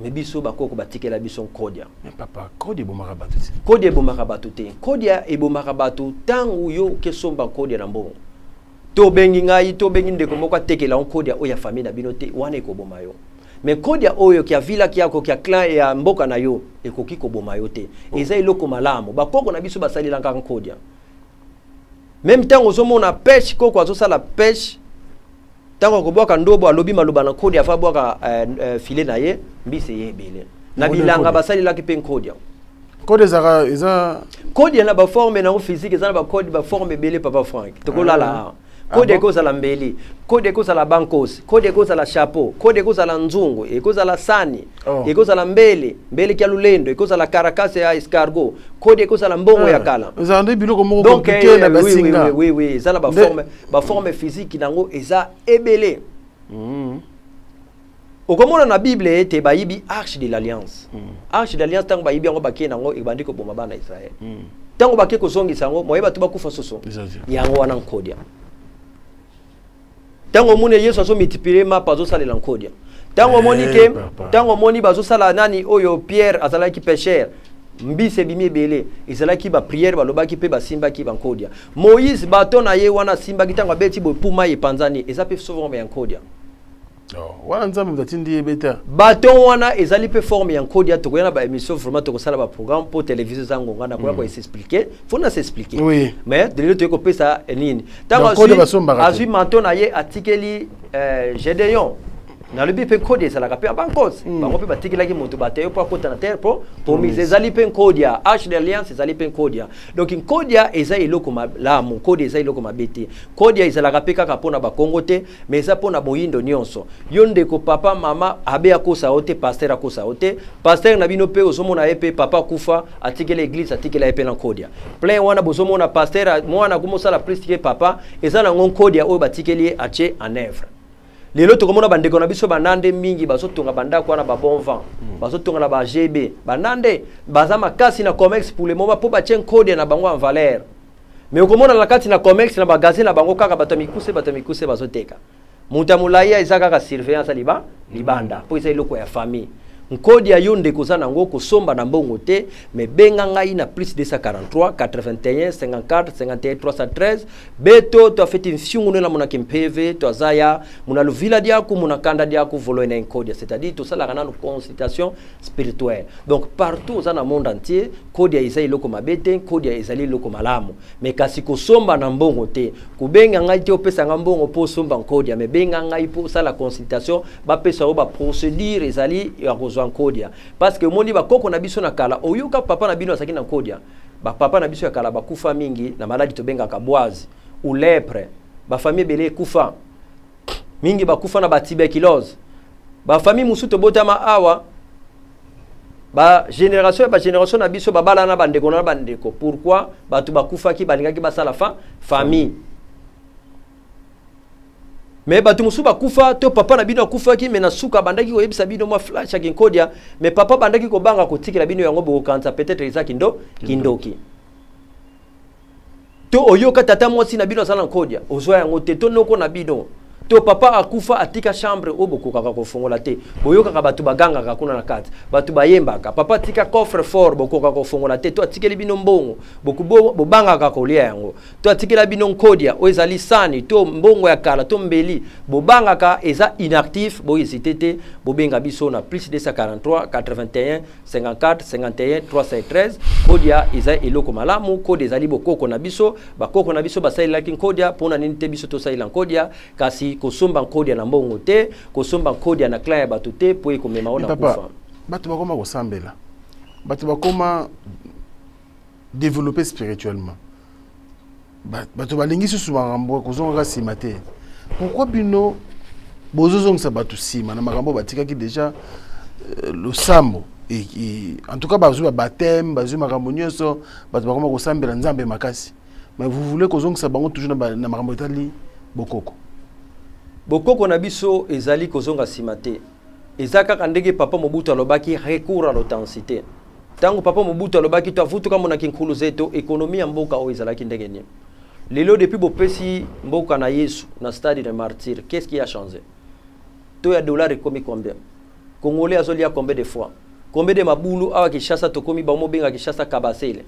mais biso bakoko batikela biso nkodia. Mais papa, nkodia ebomaka bato te? Nkodia ebomaka bato te. Nkodia ebomaka bato ntango yo okesomba nkodia na mbongo, to obengi ngai to obengi ndeko moko atekela yo nkodia oyo ya famille na bino te, wana ekoboma yo. Mais nkodia oyo kia village yako, kia clan ya mboka na yo, ekoki koboma yo te. Eza eloko malamu, bakoko na biso basalelaka nkodia. Même ntango ozomona pêche, koko azosala pêche, ntango akobwaka ndobo, alobi maloba na nkodia, afa abwaka filet na ye, mbisi eye ebele na Nkodia, bilanga. Nkodia. Basalelaki mpe nkodia. Nkodia ezalaka eza Nkodia na baforme nango physique, eza na bakode, baforme ebele, papa Frank, tokolala awa. Kode Ah bon? Ekozala mbeli, kode ekozala bankosi, kode ekozala chapeau, kode ekozala nzungu, ekozala sani, ekozala mbele, mbele kia lulendo, ekozala karakase ya escargot, kode ekozala mbongo ya kala. Ezala nde biloko moko Donc compliqué na oui, oui, basinga. Oui, eza na baforme, baforme physique nango eza ebele. Okomona na Bible ete bayibi arche de l'alliance. Arche de l'alliance, ntango bayibi yango, bakei nango, ebandi koboma bana ya Israel. Ntango bake kozongisa yango, moye bato bakufa soso. Yango wana nkodia. Ntango omoni Yesu azomultiplier mapa, azosalela nkodia. Ntango omoni Eh, ke papa. ntango omoni bazosala nani oyo, Pierre azalaki pêcheur, mbisi ebimi ebele, ezalaki baprière balobaki mpe basimbaki bankodia. Moïse, bato na ye wana asimbaki, ntango abeti boye puma epanzani, eza mpe forme ya nkodia. Oh, wana Nzambe moto atindi ye beta. Baton wana ezali mpe forme ya nkodia. Tokoya na baémission, vraiment tokosala baprogramme mpo télévision eza ngonga na koya koexpliquer, fo na s'expliquer. Mais lelo toyei kopesa nini? Ntango Donc, nkodia basombaka te. Azwi manteau na ye, atikeli Gédéon. Nalobi mpe nkodia ezalaka mpe ya bankosi, bango mpe batikelaki moto bateyo mpo akota na terre mpo promise. Ezali mpe nkodia, arche d'alliance ezali mpe nkodia. Donc nkodia eza eloko malamu, nkodia eza eloko mabe te. Nkodia ezalaka mpe kaka mpona bakongo te, mais eza mpona boyindo nyonso. Yo ndeko, papa, mama, abe akosa yo te, pasteur akosa yo te. Pasteur na bino mpe ozomona ye mpe papa akufa, atikela église, atikela ye mpe na nkodia plein wana. Bozomona pasteur mwana akomosala plus ke papa, eza nango nkodia oyo batikeli ye, atie en œuvre. Lelo tokomona bandeko na biso banande mingi bazotonga bandako wana, babon vent, bazotonga na ba GB. Banande baza makasi na commerce pour le moment mpo batie nkodia na bango en valeur. Mais okomona na kati na commerce, na bagasin na bango, kaka bato ya mikuse, bato ya mikuse bazoteka. Moto ya molai eza kaka surveillance liba libanda, mpo eza eloko ya famille. Nkodia yo ndeko oza nango kosomba na mbongo te, mais benga ngai na plus 243 81 54 51 313. Beto twafeti mfyungu nela muna kimpeve twazaya muna luvila diaku muna kanda diaku volo ena nkodia, c'est-à-dire tosalaka nanu consultation spirituelle. Donc partout oza na monde entier, nkodia eza eloko mabe te, nkodia ezali eloko malamu, mais kasi kosomba na mbongo te. Kobenga ngai te opesa nga mbongo mpo osomba nkodia, mais benga ngai mpo osala consultation, bapesa yo baprocédure ezali ya kozwa nkodia. Parce que omoni bakoko na biso na kala, oyoka papa na bino azalaki na nkodia. Bapapa na biso ya kala bakufa mingi na maladi tobengaka boise ou lèpre. Bafamille ebele ekufa mingi, bakufa na batuberculose. Bafamille mosusu tobotama awa, ba génération ya ba génération na biso babala na bandeko na bandeko. Pourquoi bato bakufaki? Balingaki basala fa famille, mais bato mosusu bakufa to papa na bino akufaki, mais na suka abandaki koyebisa bino mwa flash ya kinkodia, mais papa abandaki kobanga kotikela bino yango, bokokanisa peut-être eza kindoki. To oyoka tata mwasi na bino aza na nkodia, ozwa yango te, to noko na bino, to papa akufa atika chambre oyo bokokaka kofongola te, boyokaka bato bagangaka kuna na kati, bato bayembaka. Papa atika coffre fort, bokokaka kofongola te, to atikeli bino mbongo, bobangaka kolia yango, to atikela bino nkodia oyo ezali sani to mbongo ya kala to mbeli, bobangaka, eza inactif. Bohésite te, bobenga biso na plus 243 81 54 51 313. Nkodia eza eloko malamu, nkodia ezali bokoko na biso. Bakoko na biso basalelaki nkodia, mpona nini te biso tosalela nkodia? Kasi kosomba nkodia na mbongo te, kosomba nkodia na clan ya bato te, mpo ekomema o na kufa. Bato bakoma kosambela, bato bakoma développer spirituellement, bato balingi susu makambo kozongaka nsima te. Pourquoi bino bozozongisa bato nsima na makambo batikaki déjà, losambo? En tout cas bazwi babaptême, bazwi makambo nyonso, bato bakoma kosambela Nzambe makasi, mais vous voulez kozongisa bango toujours na makambo etali bokoko. Bokoko na biso ezali kozonga nsima te, eza kaka ndenge papa Mobutu alobaki, recours à l'authenticité. Ntango papa Mobutu alobaki to avutuka monaki nkulu zeto, économie ya mboka oyo ezalaki ndenge nini? Lelo depuis bopesi mboka na Yesu na stade de Martyr, qu'est-ce qui a changé? To ya dollar ekomi combien? Congolais azolia combien de fois? Combien de mabulu awa Kinshasa tokomi bamobenga Kinshasa kabasele?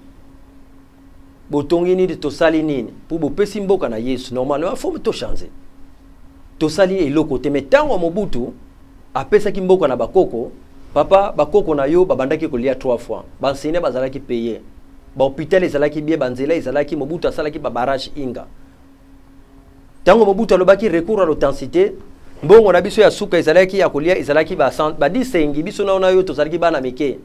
Botongi nini? Tosali nini mpo bopesi mboka na Yesu? Normalement faut tochange, tosali eloko te. Mais ntango Mobutu apesaki mboka na bakoko, papa, bakoko na yo babandaki kolia trois fois, baenseignant bazalaki paye, bahôpital ezalaki bien, banzela ezalaki. Mobutu asalaki babarrage Inga. Ntango Mobutu alobaki recours à l'authenticité, mbongo na biso ya suka ezalaki ya kolia, ezalaki badisengi. Biso nao na yo tozalaki bana mike,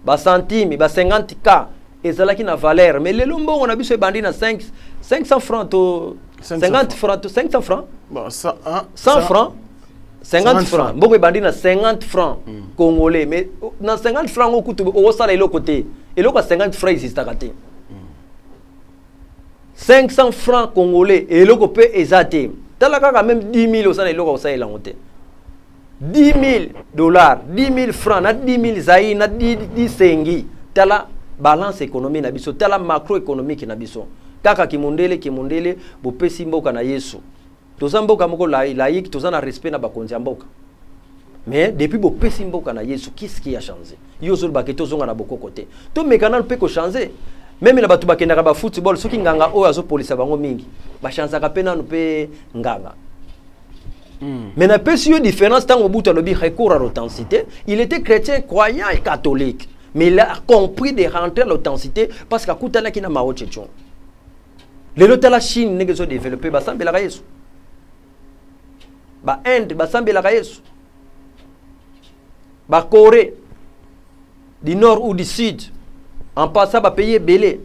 bacentime, ba 50 K ezalaki na valeur. Mais lelo mbongo na biso ebandi na 5, 500 francs to 50 francs to 500 francs. Bon, 100 francs, 50 francs, mbongo ebandi na 50 francs congolais. Mais na 50 francs okutu okosala eloko te, eloko ya 50 francs existaka te. 500 francs congolais, eloko mpe eza te. Tala kaka même 10 000, osala eloko kosalela yango te. 10 000 dollars, 10 000 francs na 10 000 zaïre na 10 sengi. Tala balance économie na biso, tala macroéconomique na biso, kaka kimondele kimondele. Bopesi mboka na Yesu, toza mboka moko laïque, toza na respect na bakonzi ya mboka, mais depuis bopesi mboka na Yesu, qu'est-ce qui a changé? Yo ozolobaka tozonga na bokoko te, tomeka nanu mpe kochange. Même na bato bakendaka bafootball, soki nganga oyo azopolisa bango mingi, bachanzaka mpe nanu mpe nganga. Mais napesi yo différence. Ntango Mobutu alobi recours à l'authenticité, il était chrétien, croyant et catholique, mais il a compris de rentrer à l'authenticité parce que akutanaki na Mao Tse-tung. Lelo tala Chine ndenge ezodéveloppe, basambelaka Yesu. Bainde basambelaka Yesu, bacorée du Nord ou du Sud, en passant bapays ebele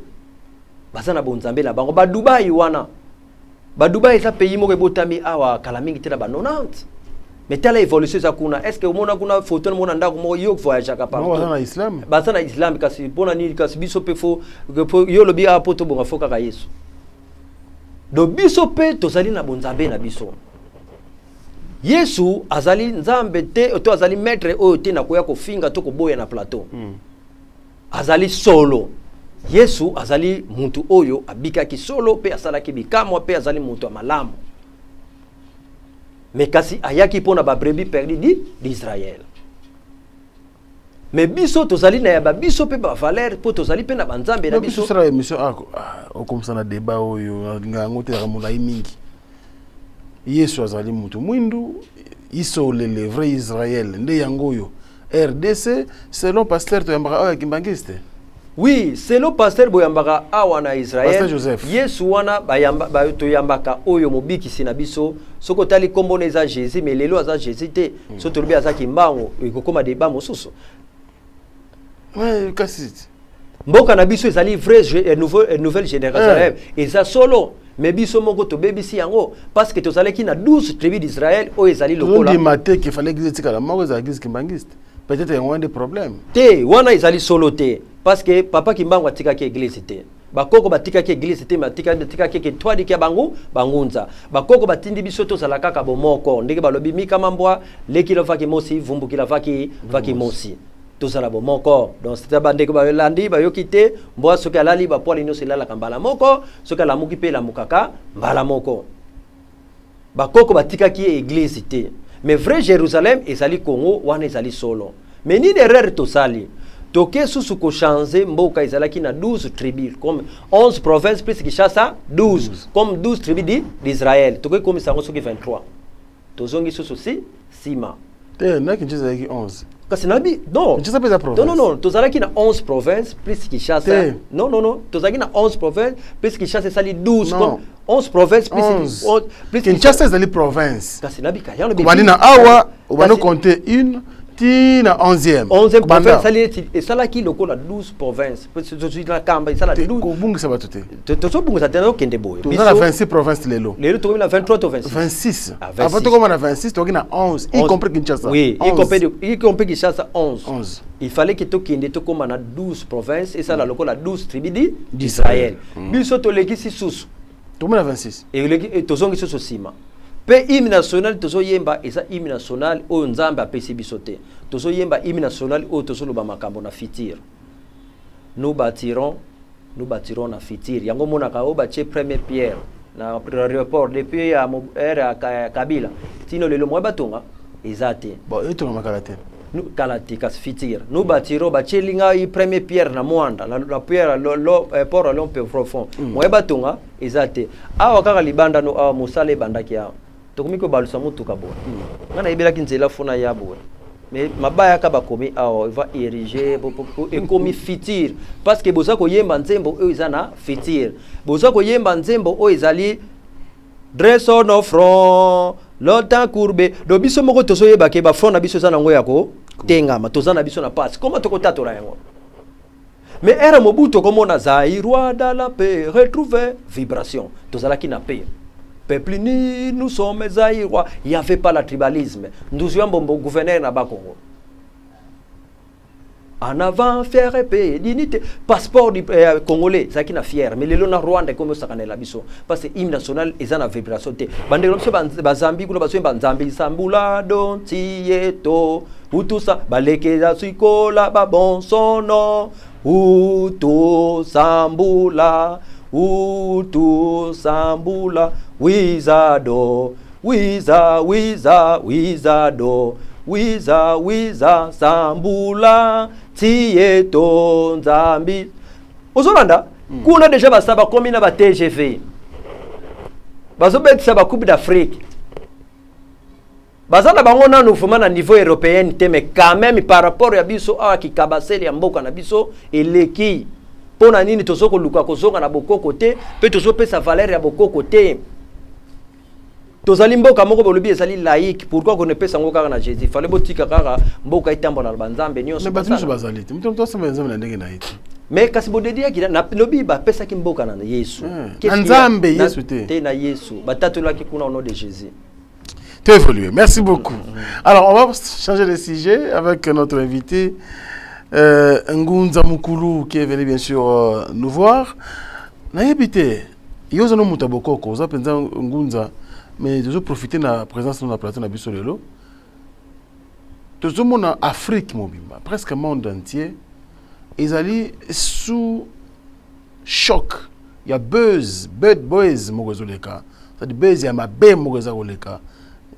baza na bonzambe na bango. Badubai wana, badubai eza pays moko ebotami awa kala mingi te, na ba 90, mais tala évolution eza kuna. Est ce que omona kuna photo mona ndako moko? Yo voyageaka partout, baza na islam. Baza na islam, kasi mpona nini? Kasi biso mpe faut yo olobi awa mpo tobonga, faut kaka Yesu. Donc biso mpe tozali na bonzambe na biso. Yesu azali Nzambe te to azali maître oyo te nakoya kofinga to koboya na plateau. Azali solo. Yesu azali muntu oyo abikaki solo mpe asalaki bikamwa, mpe azali muntu ya malamu, mais kasi ayaki mpo na babrebis perdu d'Israël. Mais biso tozali na ya babiso mpe bavaleur, mpo tozali mpe na banzambe na biso. Tosala émission okomisa na débat oyo nalinga yango te, yaka molai mingi. Yesu azali moto mwindu, isolele vrai Israel nde yango oyo RDC, selon pasteur toyambaka oyo ya Kimbangiste. Oui, selon pasteur boyambaka awa na Israel. Pasteur Joseph. Yesu wana bayamba, toyambaka oyo mobikisi na biso. Soki otali nkombo na eza Jésus, mais lelo aza Jésus te. So tolobi aza Kimbangu, ekokóma débat mosusu. Ouais, kasi mboka na biso ezali vrai nouvelle génération, eza solo, mais biso moko tobebisi yango, parce que tozalaki na 12 tribus d'Israël oyo ezali lokola Tondima te ke fallait église etikala moko, ezala église kimbangiste. Peut-être yango wana nde problème. Te, wana ezali solo te, parce que papa Kimbangu atikaki église te, bakoko batikaki église te, batikaki eke twaliki ya bango bangunza. Bakoko batindi biso tozala kaka bomoko, ndenge balobi mikama mbwa lekila vaki mosi vumbukila vaki vaki mosi, tozala bomoko. Donc c'est bandeko balandi bayoki te, mbwa soki alali, bapoils nyonso elalaka mbala moko, soki alamuki mpe elamukaka mbala moko. Bakoko batikaki église te, mais vrai Jérusalem ezali Congo, wana ezali solo. Mais nini erreur tosali? Toke susu kochanger. Mboka ezalaki na 12 tribus, comme 11 provinces plus Kinshasa 12, 12, comme 12 tribus d'Israël. Tokoki komisa yango soki 23, tozongi susu si nsima. Te, na Kinshasa ezalaki 11. Kasi nayebi non. Kinshasa mpe eza province. Non, non, non, tozalaki na 11 provinces plus Kinshasa. Te. Non, non, non, tozalaki na 11 provinces plus Kinshasa esali 12. Non. Comme 11 provinces plus 11. 11 plus Kinshasa ezali province. Kasi nabika yango. Obandi na awa, obandi compter une ti na 11e. 11e Kobanda. province esali neti esalaki lokola 12 province. Tozwi na kamba esala 12. Kobungisa bato te. Tozobungisa te, nazokende boye. Toza na 26 province lelo. Lelo tokomi na 23 to 26? 26. Ah, 26. Avant tokoma na 26, tokoki na 11, y 11. compris Kinshasa. Oui, y 11. compris, y compris Kinshasa 11. 11. Il fallait que tokende tokóma na 12 provinces, esala lokola 12 tribus d'Israël. Biso tolekisi susu. Tokomi na 26. Tozongi susu nsima. Mpe hymne national tozoyemba eza hymne national oyo Nzambe apesi biso te. Tozoyemba hymne national oyo tozoloba makambo na futur. Nous bâtirons, nous bâtirons na futur. Yango monaka oyo batie première pierre na aéroport depuis ya ère ya Kabila tino lelo, moye batonga eza te. Bon, etongama kala te. Kala te, kasi futur nous bâtirons. Batieli ngai première pierre na Mwanda, la pierre port à l'homme profond, moye batonga eza te. Awa kaka libanda no awa, mosala ebandaki awa, tokomi kobalusa motuka boye. Ngai nayebelaki nzela fona ya boye, mais mabaya kaka bakomi awa va ériger ekomi futur, parce que boza koyemba nzembo oyo eza na futur. Boza koyemba nzembo oyo ezali "Dressons nos fronts longtemps courbés". Donc biso moko tozoyeba ke bafront na biso eza nango ya kotengama, toza na biso na pasi koma tokotatola yango. Mais ère Mobutu, okomona "Zaïrois dans la paix retrouvé", vibration, tozalaki na paix, peuple uni, nous sommes Zaïrois, il y avait pas la tribalisme. Nduzu ya Mbombo, gouverneur na Bakongo, "En avant, fier paix dignité". Passeport du congolais ezalaki na fier. Mais lelo na Rwanda ekomi osakanela biso, parce que hymne national eza na vibration te. Bandeko na biso Bazambi kuna bazoyemba "Nzambi sambula donti yeto utusa balekeza sikola babonsono utusambula utusambula wizado wiza wiza wizado wiza wiza sambula tieto Nzambi". Ozolanda kuna déjà basa bakomi na ba TGV, bazobetisa bacoupe d'Afrique, baza na bango nanu vraiment na niveau européenne te, mais quand même par rapport ya biso awa, kikabasele ya mboka na biso eleki. Mpo na nini tozo koluka kozonga na bokoko te, mpe tozopesa valeur ya bokoko te? Tozali mboka moko bolobi ezali laïque, pourquoi konepesa yango kaka na Jésus? Fallait botika kaka mboka etambola na banzambe nyonso. Mais bato nyonso Basala. bazali te, moto moto asamba Nzambe na ndenge na ye te. Mais kasi bodediaki lobi bapesaki mboka na Yesu. Na Nzambe, Yesu te. Te, na Yesu batatolaki kuna au nom de Jésus. Tu évolué. Merci beaucoup. Alors, on va changer de sujet avec notre invité, Ngunza Mukulu, qui est venu bien sûr nous voir. Nayebi te, yo oza no moto ya bokoko, oza mpenza Ngunza, mais tozoprofite na présence no na plateau na biso lelo. Tozomona Afrique mobimba, presque monde entier, ezali sous choc ya buzz, bad boys moko ezoleka, c'est-à-dire buzz ya mabe moko eza koleka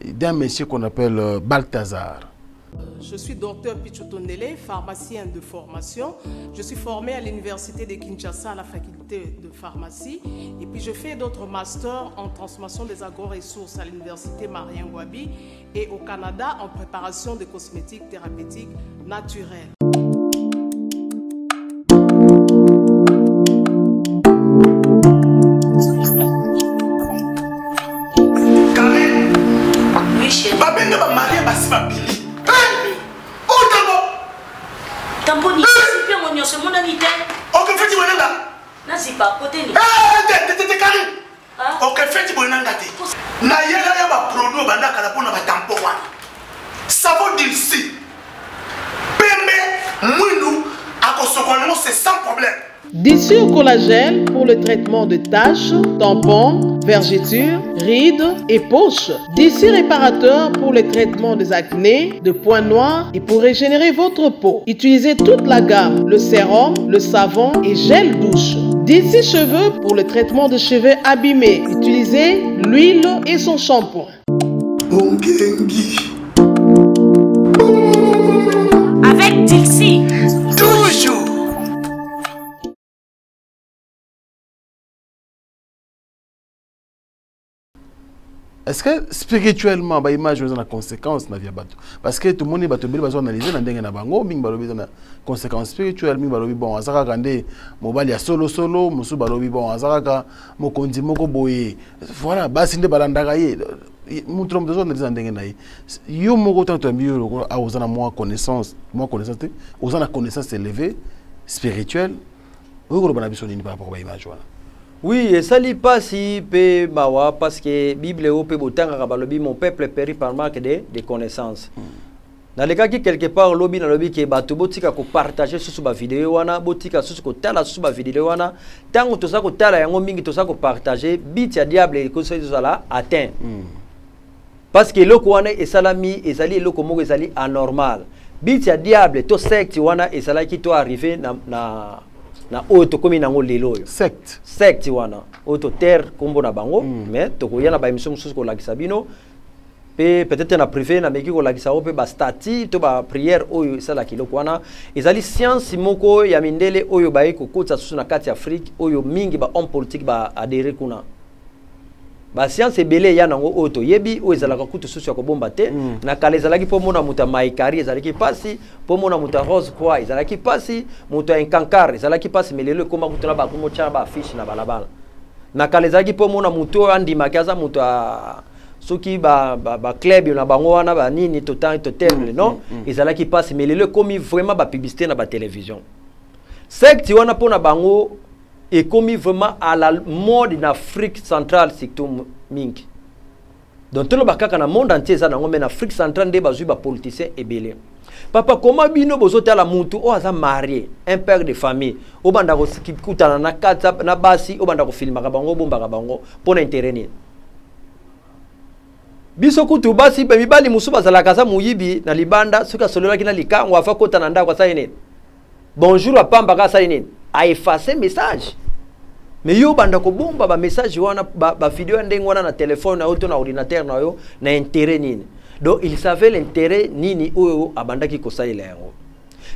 d'un monsieur qu'on appelle Balthazar. Je suis docteur Pichutondele, pharmacien de formation. Je suis formé à l'université de Kinshasa à la faculté de pharmacie. Et puis je fais d'autres masters en transformation des agro-ressources à l'université Marien Ngouabi et au Canada en préparation de cosmétiques thérapeutiques naturels. Babenga ba marie basi babili. Otango. Tamponi, zipi yango nyonso emonani te. Okefeti boye nanga. Nazipa kote ni. Te te te Karine. Okefeti boye nanga te. Nayela ya ba produit obanda kala mpona ba tampon wana. Savon Dilsi. Pembe mwindu akosokola yango c'est sans problème. Dissure collagène pour le traitement de taches, tampons, vergetures, rides et poches. D'ici réparateur pour le traitement des acnés, de points noirs et pour régénérer votre peau. Utilisez toute la gamme, le sérum, le savon et gel douche. D'ici cheveux pour le traitement de cheveux abîmés. Utilisez l'huile et son shampoing. Avec Dixie. Toujours. Est-ce que spirituellement ba image eza na conséquence na vie ya bato? Parce que tomoni bato ebele bazo analyser na ndenge na bango, mingi balobi eza na conséquence spirituelle, mingi balobi bon aza kaka nde mobali ya solo solo, mosusu balobi bon aza kaka mokonzi moko boye. Voilà, basi nde balandaka ye. Moto na moto azo analyser na ndenge na ye. Yo moko ntango toyambi yo lokola awa oza na mwa connaissance, mwa connaissance te, oza na connaissance élevée spirituelle, okoki koloba na biso nini par rapport ba image wana? Oui, esali pasi pe mawa parce que Bible oyo pe botangaka balobi mon peuple périt par manque de connaissance. Nalekaki quelque part lobi nalobi ke bato botika ko partager susu ba vidéo wana, botika susu kotala susu ba vidéo wana. Tango toza kotala yango mingi toza ko partager but ya diable ekosi ezala atteint. Parce que eloko wana esalami ezali eloko moko ezali anormal. But ya diable to secte wana ezalaki to arriver na, na na oyo tokomi nango lelo oyo. Secte. Secte wana oyo to terre kombo na bango, mais tokoya na ba émission mosusu kolakisa bino. Pe peut-être na privé na meki kolakisa oyo pe ba statut to ba prière oyo esalaki eloko wana. Ezali science moko ya mindele oyo baye kokotisa susu na kati ya Afrique oyo mingi ba homme politique ba adhérer kuna. Ba science ebele ya nango oyo toyebi oyo ezalaka kutu susu ya kobomba te. Na kala ezalaki mpo mona moto ya maikari ezalaki pasi, mpo mona moto ya rose croix ezalaki pasi, moto ya inkankar ezalaki pasi, mais lelo ekoma kutu na ba komo tya ba affiche na balabala. Na kala ezalaki mpo mona moto oyo andimaki aza moto ya soki ba club na bango wana ba nini total total non? Ezalaki pasi, mais lelo ekomi vraiment ba publicité na ba télévision. Secte wana mpo na bango ekomi vraiment à la mode na Afrique centrale surtout mingi. Donc toloba kaka na monde entier eza nango, mais na Afrique centrale nde bazwi ba politiciens ebele. Papa, comment bino bozotala mutu oyo aza marié, un père de famille, obanda kokutana na kati na basi, obanda kofilmaka bango, obombaka bango mpo na intérêt nini? Biso kutu basi pe mibali mosusu bazalaka aza moyibi na libanda, soki asololaki na likango afa kota na ndako asali nini? Bonjour apambaka asali nini? A effacer message. Mais yo banda kobomba ba message wana, ba vidéo ya ndenge wana na téléphone na yo to na ordinateur na yo na intérêt nini? Donc il savait l'intérêt nini oyo abandaki kosalela yango.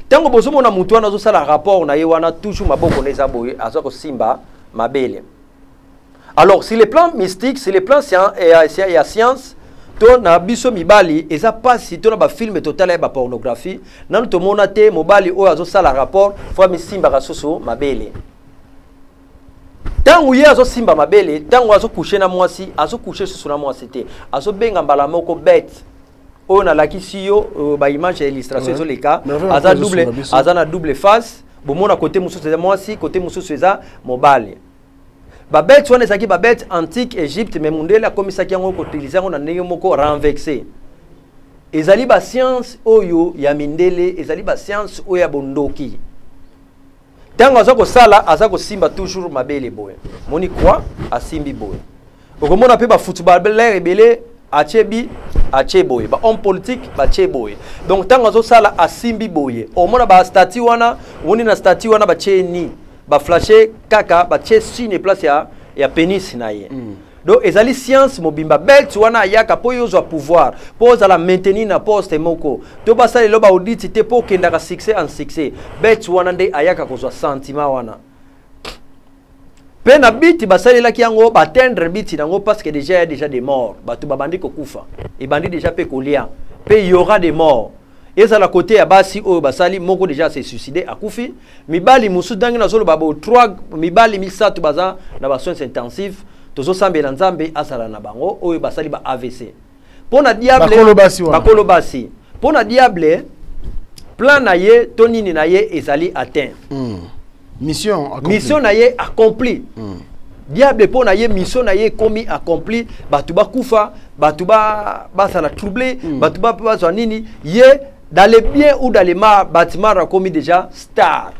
Tango bozomona mutu wana azosala rapport na ye wana toujours maboko na eza boye, aza kosimba mabele. Alors sur le plan mystique, sur le plan ya science, to na biso mibali eza pasi to na ba film total ya ba pornographie, nanu tomona te mobali oyo azosala rapport fo amisimbaka susu mabele. Tango ye azosimba mabele, tango azocoucher na mwasi, azocoucher susu na mwasi te. Azobenga mbala moko bête. Oyo nalakisi yo ba image ya illustration ezoleka, Mais vraiment, aza azo double, sunga biso. aza na double face. Bomona côté mosusu eza mwasi, côté mosusu eza mobali. Ba bête wana ezalaki ba bête antique Égypte, mais mundele akomisaki yango koutiliser yango na ndenge moko renversé. Ezali ba science oyo ya mindele, ezali ba science oyo ya bondoki. Tango aza kosala, aza kosimba toujours mabele boye. Moni quoi? Asimbi boye. Okomona pe ba footballeur ebele atie bi, atie boye. Ba homme politique ba tie boye. Donc tango azosala asimbi boye. Omona ba statue wana, woni na statue wana ba tie ni, ba flasher kaka, ba tie signe place ya pénis na ye. Donc ezali science mobimba. Belt wana ayaka mpo yo ozwa pouvoir, mpo ozala maintenir na poste moko, to basalela yo baaudit te, mpo okendaka succès en succès. Belt wana nde ayaka kozwa sentiment wana. Mpe na biti basalelaki yango, baatteindre biti nango, parce que déjà ya déjà des morts, bato babandi kokufa, ebandi déjà mpe kolia, mpe y aura des morts. Ezala kote ya basi oyo basali moko déjà se suicide, akufi. Mibali mosusu, ndenge nazoloba bo, 3 mibali misato baza na basoins intensifs. Tozosambela Nzambe azala na bango oyo basali ba AVC. Mpo na diable, Bakolo basi wana. Bakolo basi. Mpo na diable, plan na ye to nini na ye ezali atteint. Mission accomplie. Mission na ye accompli. Diable, mpo na ye, mission na ye ekomi accompli. Bato bakufa, bato bazala troublé, bato bazwa nini. Ye, dans le bien ou dans le mal, bâtiment akomi déjà star,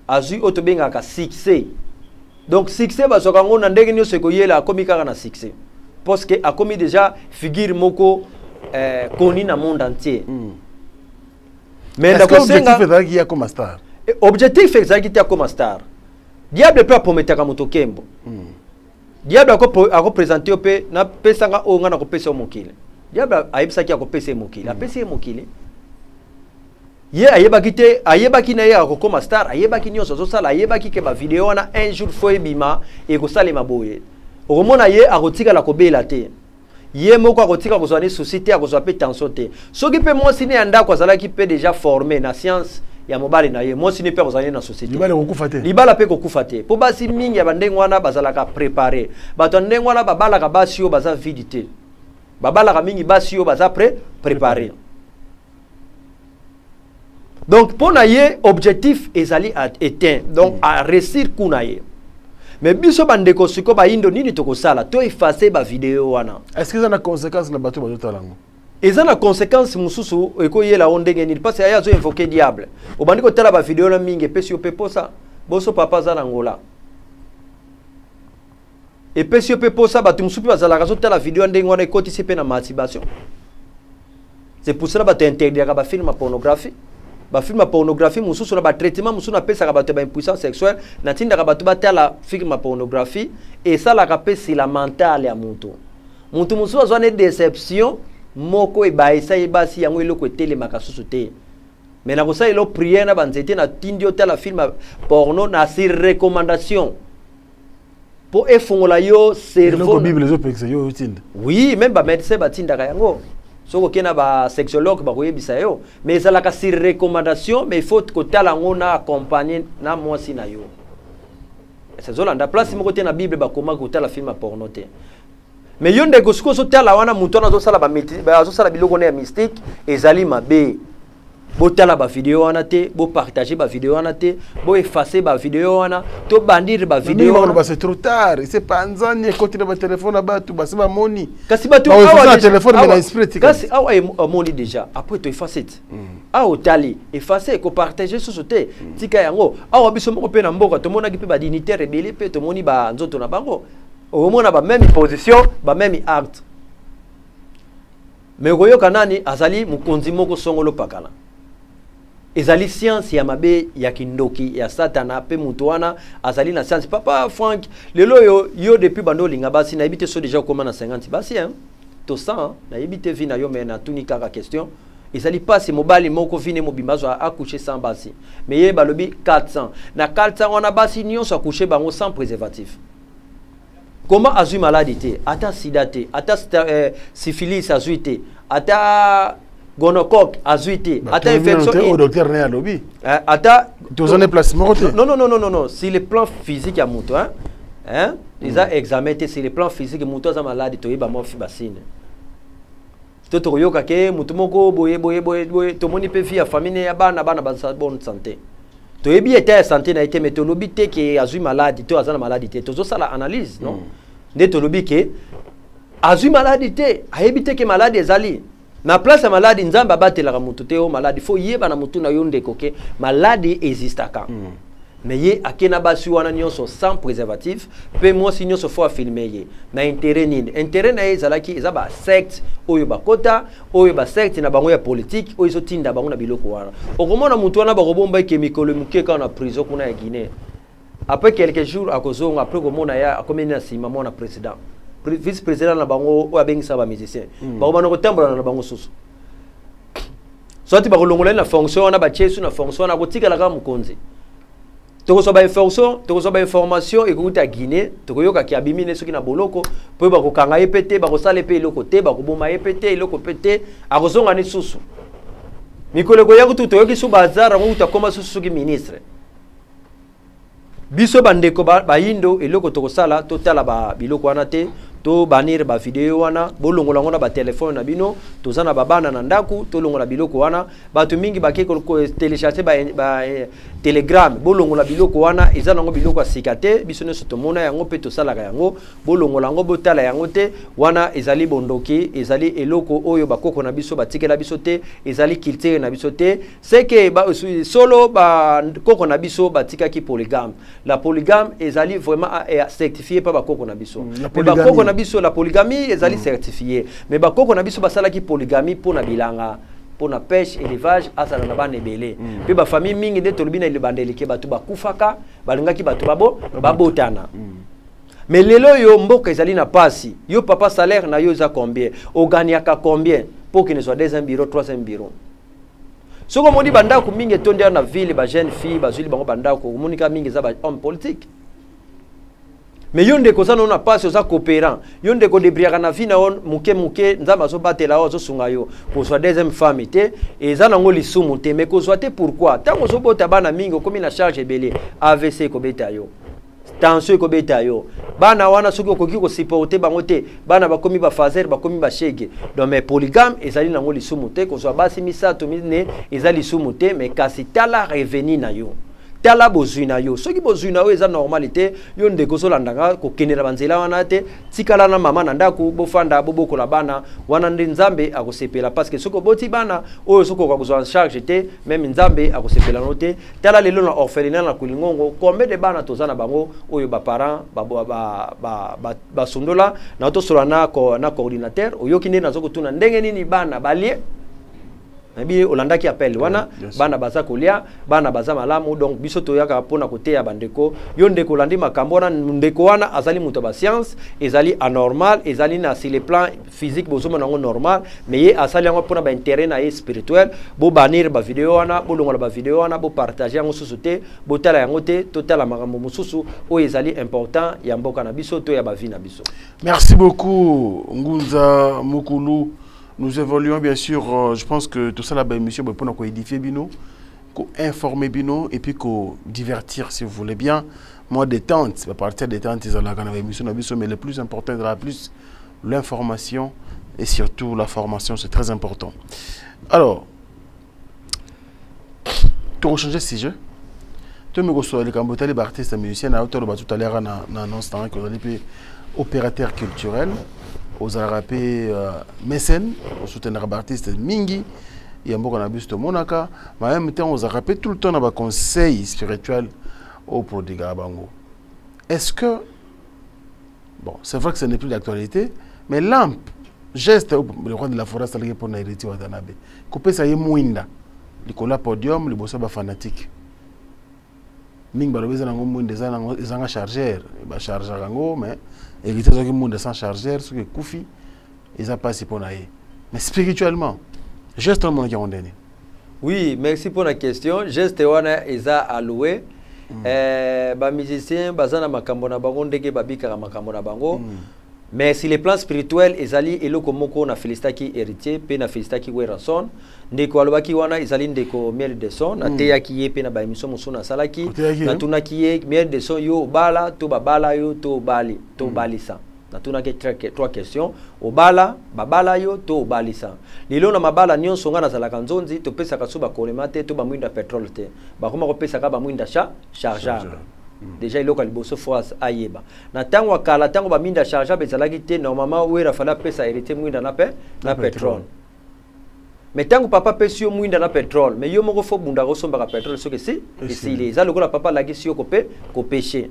azwi oyo tobengaka succès. Donc succès bazwaka yango na ndenge nyonso ekoyela. Akomi kaka na succès parce que akomi déjà figure moko connue na monde entier. Mais Est-ce que nakosenga objectif ezalaki ya koma star? Objectif ezalaki te akoma star. Diable mpe aprometaka moto kembo. Diable akoprésente yo mpe napesanga oyo ngai nakopesa yo mokili. Diable ayebisaki akopesa ye mokili, apesi ye mokili. Ye ayebaki te, ayebaki na ye akokoma star, ayebaki nyonso azosala, ayebaki ke bavideo wana un jour fo ebima, ekosalema boye. Okomona ye akotikala kobela te, ye moko akotika kozwa ni souci te, akozwa mpe tension te. Soki mpe mwasi ne ya ndako azalaki mpe déjà formé na science ya mobali na ye, mwasi ne mpe akozala ne na souci te. Libala ekokufa te. Libala mpe kokufa te, mpo basi mingi ya bandenge wana bazalaka préparé. Bato ya ndenge wana babalaka basi oyo baza vide te, babalaka mingi basi oyo baza préparé. Donc mpo na ye, objectif ezali atteint, donc aréussir kuna ye. Mais biso bandeko sikoyo bayindo, nini tokosala? To efface bavideo wana. Est ce que eza na conséquence na bato bazotala yango? Eza na conséquence mosusu ekoyela yo ndenge nini? Parce aye azoinvoke diable. Obandi kotala bavideo na mingi, epesi yo mpe posa. Boso papa aza na Ngola, epesi yo mpe posa. Bato mosusu mpe bazalaka azotala video ya ndenge wana, ekotisi mpe na masturbation. C'est pour cela bato interdiyaka bafilm ya pornographie. Bafilm ya pornographie mosusu, na batraitement mosusu napesaka bato ya baimpuissance sexuelle, natindaka bato batala film ya pornographie. Esalaka mpe sila mentale ya moto. Moto mosusu azwa ne déception moko, ebayisa ye basi, yango eloko etelemaka susu te. Mais nakosalela yo prière na banzete. Natindi otala film ya porno na sur recommandation mpo efongola yo cerveau. Eloko Bible ezopekisa, yo otinda? Oui, même bamédecin batindaka yango. Soki okei na basexologue, bakoyebisa yo. Mais ezalaka sur recommandation, mais il faut kotala yango na accompagné na mwasi na yo. Ezolanda place moko te na Bible bakoma kotala film ya porno te. Mais yo ndeko, soki ozotala wana, moto wana azosala azosala biloko na ya mystique, ezali mabe. Botala bavideo wana te, bopartage bavideo wana te, boefface bavideo wana, tobandire bavideo wana. Bakoloba c'est trop tard, ese panzani, ekoti na batelefone na bato, basi bamoni. Kasi bato Baoefface na déjà- telefone, mais na esprit etikali. Kasi awa amoni déjà, après to efface te. Awa otali, efface, kopartage susu te, tika yango. Awa biso moko mpe na mboka tomonaki mpe badignitaire ebele mpe tomoni banzoto na bango, okomona bameme position, bameme acte. Mais okoyoka nani azali mokonzi moko songolo pakala. Ezali science ya mabe ya kindoki ya satana. Mpe moto wana azali na science. Papa Frank, lelo oyo yo depuis bando olinga basi, nayebi te so déjà okóma na 50 basi, hein? To 100, nayebi te vie na yo, mais natuni kaka question. Ezali mpasi, mobali moko vie ne mobimba azwa acouche 100 basi, mais ye balobi 400. Na 400 wana, basi nyonso acouche bango sans préservatif. Comment azwi maladi te? Ata sida te, ata syphilis azwi te, ata gonocoque azwi te, ata infection. Oyo docteur naye alobi. Ata Toza na place moko te. Non, non, non, non, non, non, sur le plan physique ya moto, hein, hein, eza examen te. Sur le plan physique, moto aza maladi, toyeba mwa fi basine to tokoyoka ke moto moko boye boye boye boye. Tomoni mpe vie ya famille ne ya bana, bana baza bonne santé. Toyebi état ya santé na ye te, mais tolobi te ke azwi maladi to aza na maladi te. Tozosala analyse, non? Nde tolobi ke azwi maladi te, ayebi te ke maladi ezali na place ya maladi. Nzambe abatelaka motu te. Oyo maladi, fo yeba na motu na yo ndeko ke maladi existaka. Mais ye ake na basi wana nyonso sans préservatif, mpe mwasi nyonso fo afilme ye. Na intérêt nini? Intérêt na ye ezalaki eza basecte oyo bakota, oyo basecte na bango ya politique oyo ezotinda bango na biloko wana. Okomona motu wana bakobomba eke mikolo moke kaka na prison kuna ya Guinée. Après quelques jours akozonga, après komona ya akomi na nsima mwana président. Vice président na bango oyo abengisaka bamusicien, bakobanda kotambola na bango susu. Soit bakolongola ye na fonction wana, batie su na fonction wana, akotikala kaka mokonzi. Tokozwa bainformation, tokozwa bainformation ekouta Guinée. Tokoyokaki abimi ne soki na boloko, mpo bakokanga ye mpe te, bakosala ye mpe eloko te, bakoboma ye mpe te, eloko mpe te, akozonga ne susu. Mikolo ekoya kutu toyoki su bazar yango kutu akóma susu soki ministre. Biso bandeko bayindo, eloko tokosala, totala ba biloko wana te, tobannir bavideo wana, bolongola yango na batelefone na bino. Toza na babana na ndako, tolongola biloko wana. Bato mingi bake kotélécharger ba Telegram, bolongola biloko wana. Eza nango biloko ya sika te, biso nyonso tomona yango mpe tosalaka yango. Bolongola yango, botala yango te. Wana ezali bondoki, ezali eloko oyo bakoko na biso batikela biso te, ezali culture na biso te. Seke ba, solo bakoko na biso batikaki polygame. La polygame ezali vraiment certifié pa bakoko na biso. Mais bakoko na biso, la polygamie ezali certifié, mais bakoko na biso basalaki polygamie mpo na bilanga, mpo na pêche, élevage, azala na bana ebele. Mpe bafamille mingi nde tolobi na libandeli ke bato bakufaka, balingaki bato babo babotana. Mais lelo oyo mboka ezali na pasi. Yo papa, salaire na yo eza combien? Oganiaka combien mpo okende zwa deuxième bureau, troisième bureau? Soki omoni bandako mingi etondi awa na ville, bajeune fille bazwili bango bandako, omoni kaka mingi eza bahomme politique. Mais yo ndeko, oza nano na pasi, oza coopérant. Yo ndeko, debriaka na vie na yo moke moke, Nzambe azobatela yo, azosunga yo. Kozwa deuxième femme te, eza nango lisumu te, mais kozwa te. Pourquoi? Ntango ozobota bana mingi, okomi na charge ebele, AVC ekobeta yo, tension ekobeta yo. Bana wana, soki okoki kosupporter bango te, bana bakomi bafaser, bakomi bashege. Donc, mais polygame ezali nango lisumu te, kozwa basi misato, mine eza lisumu te, mais kasi tala revenu na yo, tala bozwi na yo. Soki bozwi na yo eza normal te, yo ndeko ozolandanga, kokende na banzela wana te. Tikala na mama na ndako, bofanda, bobokola bana wana, nde Nzambe akosepela. Parce que soki oboti bana oyo, soki okoka kozwa en charge te, même Nzambe akosepela no te. Tala lelo na orphelinat na Kulingongo, combien de bana toza na bango oyo baparent basundola? Na tosola na coordinateur, oyoki nde naza kotuna ndenge nini bana balie. Nayebi olandaki appel wana. Bana baza kolia, bana baza malamu. Donc biso toyaka mpona koteya bandeko. Yo ndeko olandi makambo wana, ndeko wana azali moto ya bascience, ezali anormal, ezali na sur le plan physique bozomona yango normal, mais ye asali yango mpona baintérêt na ye spirituel. Bobannir bavideo wana, bolongola bavideo wana, bopartage yango susu te, botala yango te. Totala makambo mosusu oyo ezali important ya mboka na biso to ya bavie na biso. Merci beaucoup, Ngunza Mukulu. Nous évoluons bien sûr, je pense que tout ça, la émission, pour édifier bino, informer bino et puis divertir si vous voulez bien. Moi, détente, à partir de détente, ils ont la émission, mais le plus important, la plus l'information et surtout la formation, c'est très important. Alors, tu changer de sujet. Tu me reçois les Cambodgiens, les artistes, les musiciens, tout à l'heure, na annonce que vous opérateur culturel, ozalaka mpe mécène, osoutenaka baartiste mingi ya mboka na biso. Tomonaka, mais en même temps ozalaka mpe tout le temps na baconseil spirituel oyo prodiguaka bango. Est-ce que, bon, c'est vrai que ce n'est plus d'actualité, mais lampe, geste le roi de la forêt asalaki mpona Héritier Watanabe, kopesa ye mwinda likolo ya podium liboso ya bafanatique mingi, balobi eza nango mwinda ezanga chargeur, bachargeaka yango, mais Héritier azwaki mwinda sans chargeur. Soki ekufi, eza mpasi mpo na ye. Mais spirituellement, geste wana omonaki yango ndeni? Oui, merci pour la question. Geste wana eza alloué. Bamusicien baza na makambo na bango, ndenge babikaka makambo na bango. Mais sur le plan spirituel, ezali eloko moko na félicitaki Héritier mpe na félicitaki Werrason. Ndeko alobaki wana ezali ndeko Miel de Son. Nateyaki ye mpe na baémission mosusu nasalaki. Natunaki ye: Miel de Son, yo obala to babala yo to obali to obalisa? Natunaki trois questions: obala, babala yo to obalisa? Lelo na mabala nyonso ngai nazalaka nzonzi, topesaka so bakolema te to bamwinda pétrole te, bakoma kopesaka bamwinda chargeable. Déjà eloko ya liboso fo ayeba, na ntango ya kala, ntango baminda chargeable ezalaki te, normalement Wera fallait apesa Héritier mwinda na pe na pétrole. Mais ntango papa apesi yo mwinda na pétrole, mais yo moko fo bundaka, osombaka pétrole soki esi esili. Eza lokola papa alakisi yo kope kopêcher.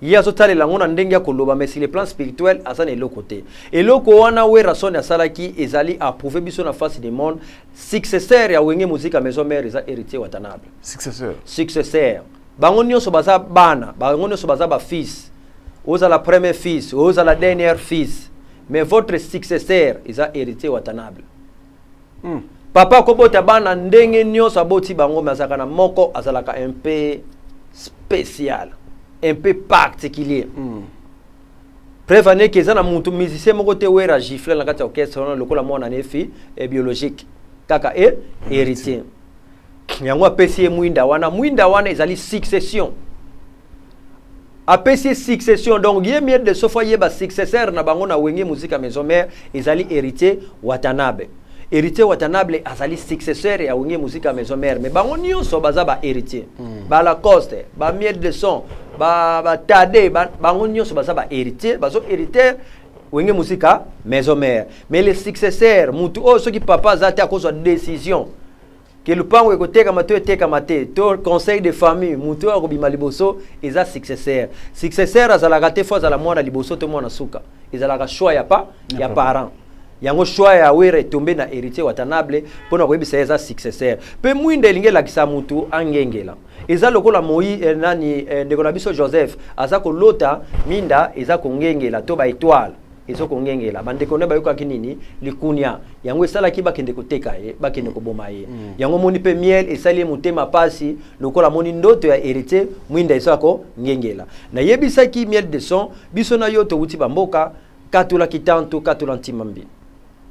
Ye azotalela yango na ndenge ya koloba, mais sur le plan spirituel aza na eloko te. Eloko wana Werrason asalaki ezali approuvé biso na face du monde. Successeur ya Wenge Musica Maison Mère eza Héritier Watanabe. Successeur. Successeur. Bango nyonso baza bana, bango nyonso baza bafils. Ozala premier fils, ozala dernier fils, mais votre successeur eza Héritier Watanabe. Papa akobota bana ndenge nyonso, aboti bango, me azalaka na moko azalaka un peu spécial, un peu particulier. Preuve aneke eza na mutu musicien moko te Wera gifle na kati ya orchestre wana lokola mwana ne fi e biologique kaka e Héritier. Yango apesi ye mwinda wana. Mwinda wana ezali succession, apesi ye succession. Donc ye Miel de Son, ayeba successeur na bango na Wenge Musica Maison Mère ezali Héritier Watanabe. Héritier Watanabe azali successeur ya Wenge Musica Maison Mère, mais bango nyonso baza bahéritier. Balacoste, bamiel de Son, batade, bango nyonso baza bahéritier, bazo héritier Wenge Musica Maison Mère. Mais le successeur, mutu oyo soki papa aza te akozwa décision ke lupango ekotekama to etekama te, to conseil de famille, mutu oyo akobima liboso eza successeur. Successeur azalaka te fo azala mwana liboso to mwana suka, ezalaka choix ya pa ya parent. Yango choix ya Wera etombe na Héritier Watanabe mpona koyebisa ye eza successeur. Mpe mwinda elingi elakisa mutu angengela. Eza lokola moi nani ndeko na biso Joseph aza kolota minda eza kongengela to baétoile eza kongengela. Bandeko nde bayokaki nini? Likunia. Yango esalaki bakende koteka ye, bakende koboma ye. Yango moni mpe Miel esali ye motema pasi lokola moni ndoto ya Héritier, mwinda eza kongengela. Nayebisaki Miel de Son, biso na yo towuti bamboka katolaki tanto katola ntima mbi.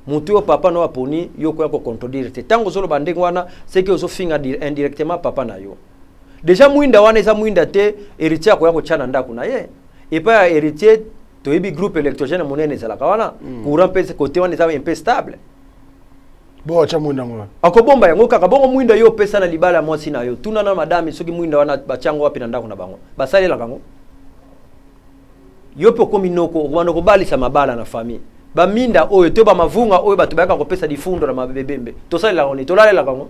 Motu oyo papa no aponi yo koya kocontredire te. Ntango ozoloba ndenge wana, seki ozofinga indirectement papa na yo. Déjà mwinda wana eza mwinda te Héritier akoya kotya na ndako na ye. Epai ya Héritier, toyebi groupe électrogène monene ezalaka wana. Courant mpe côté wana eza un peu stable. Bo atya mwinda yango wana. Akobomba yango kaka bongo. Mwinda yo opesa na libala ya mwasi na yo, tuna na madame soki mwinda wana batya yango wapi na ndako na bango, basalelaka yango. Yo mpe okomi noko, okobanda kobalisa mabala na famille. Baminda oyo to bamavunga oyo bato bayaka kopesa lifundo na mabebembe, tosalelaka yango nini? Tolalelaka yango?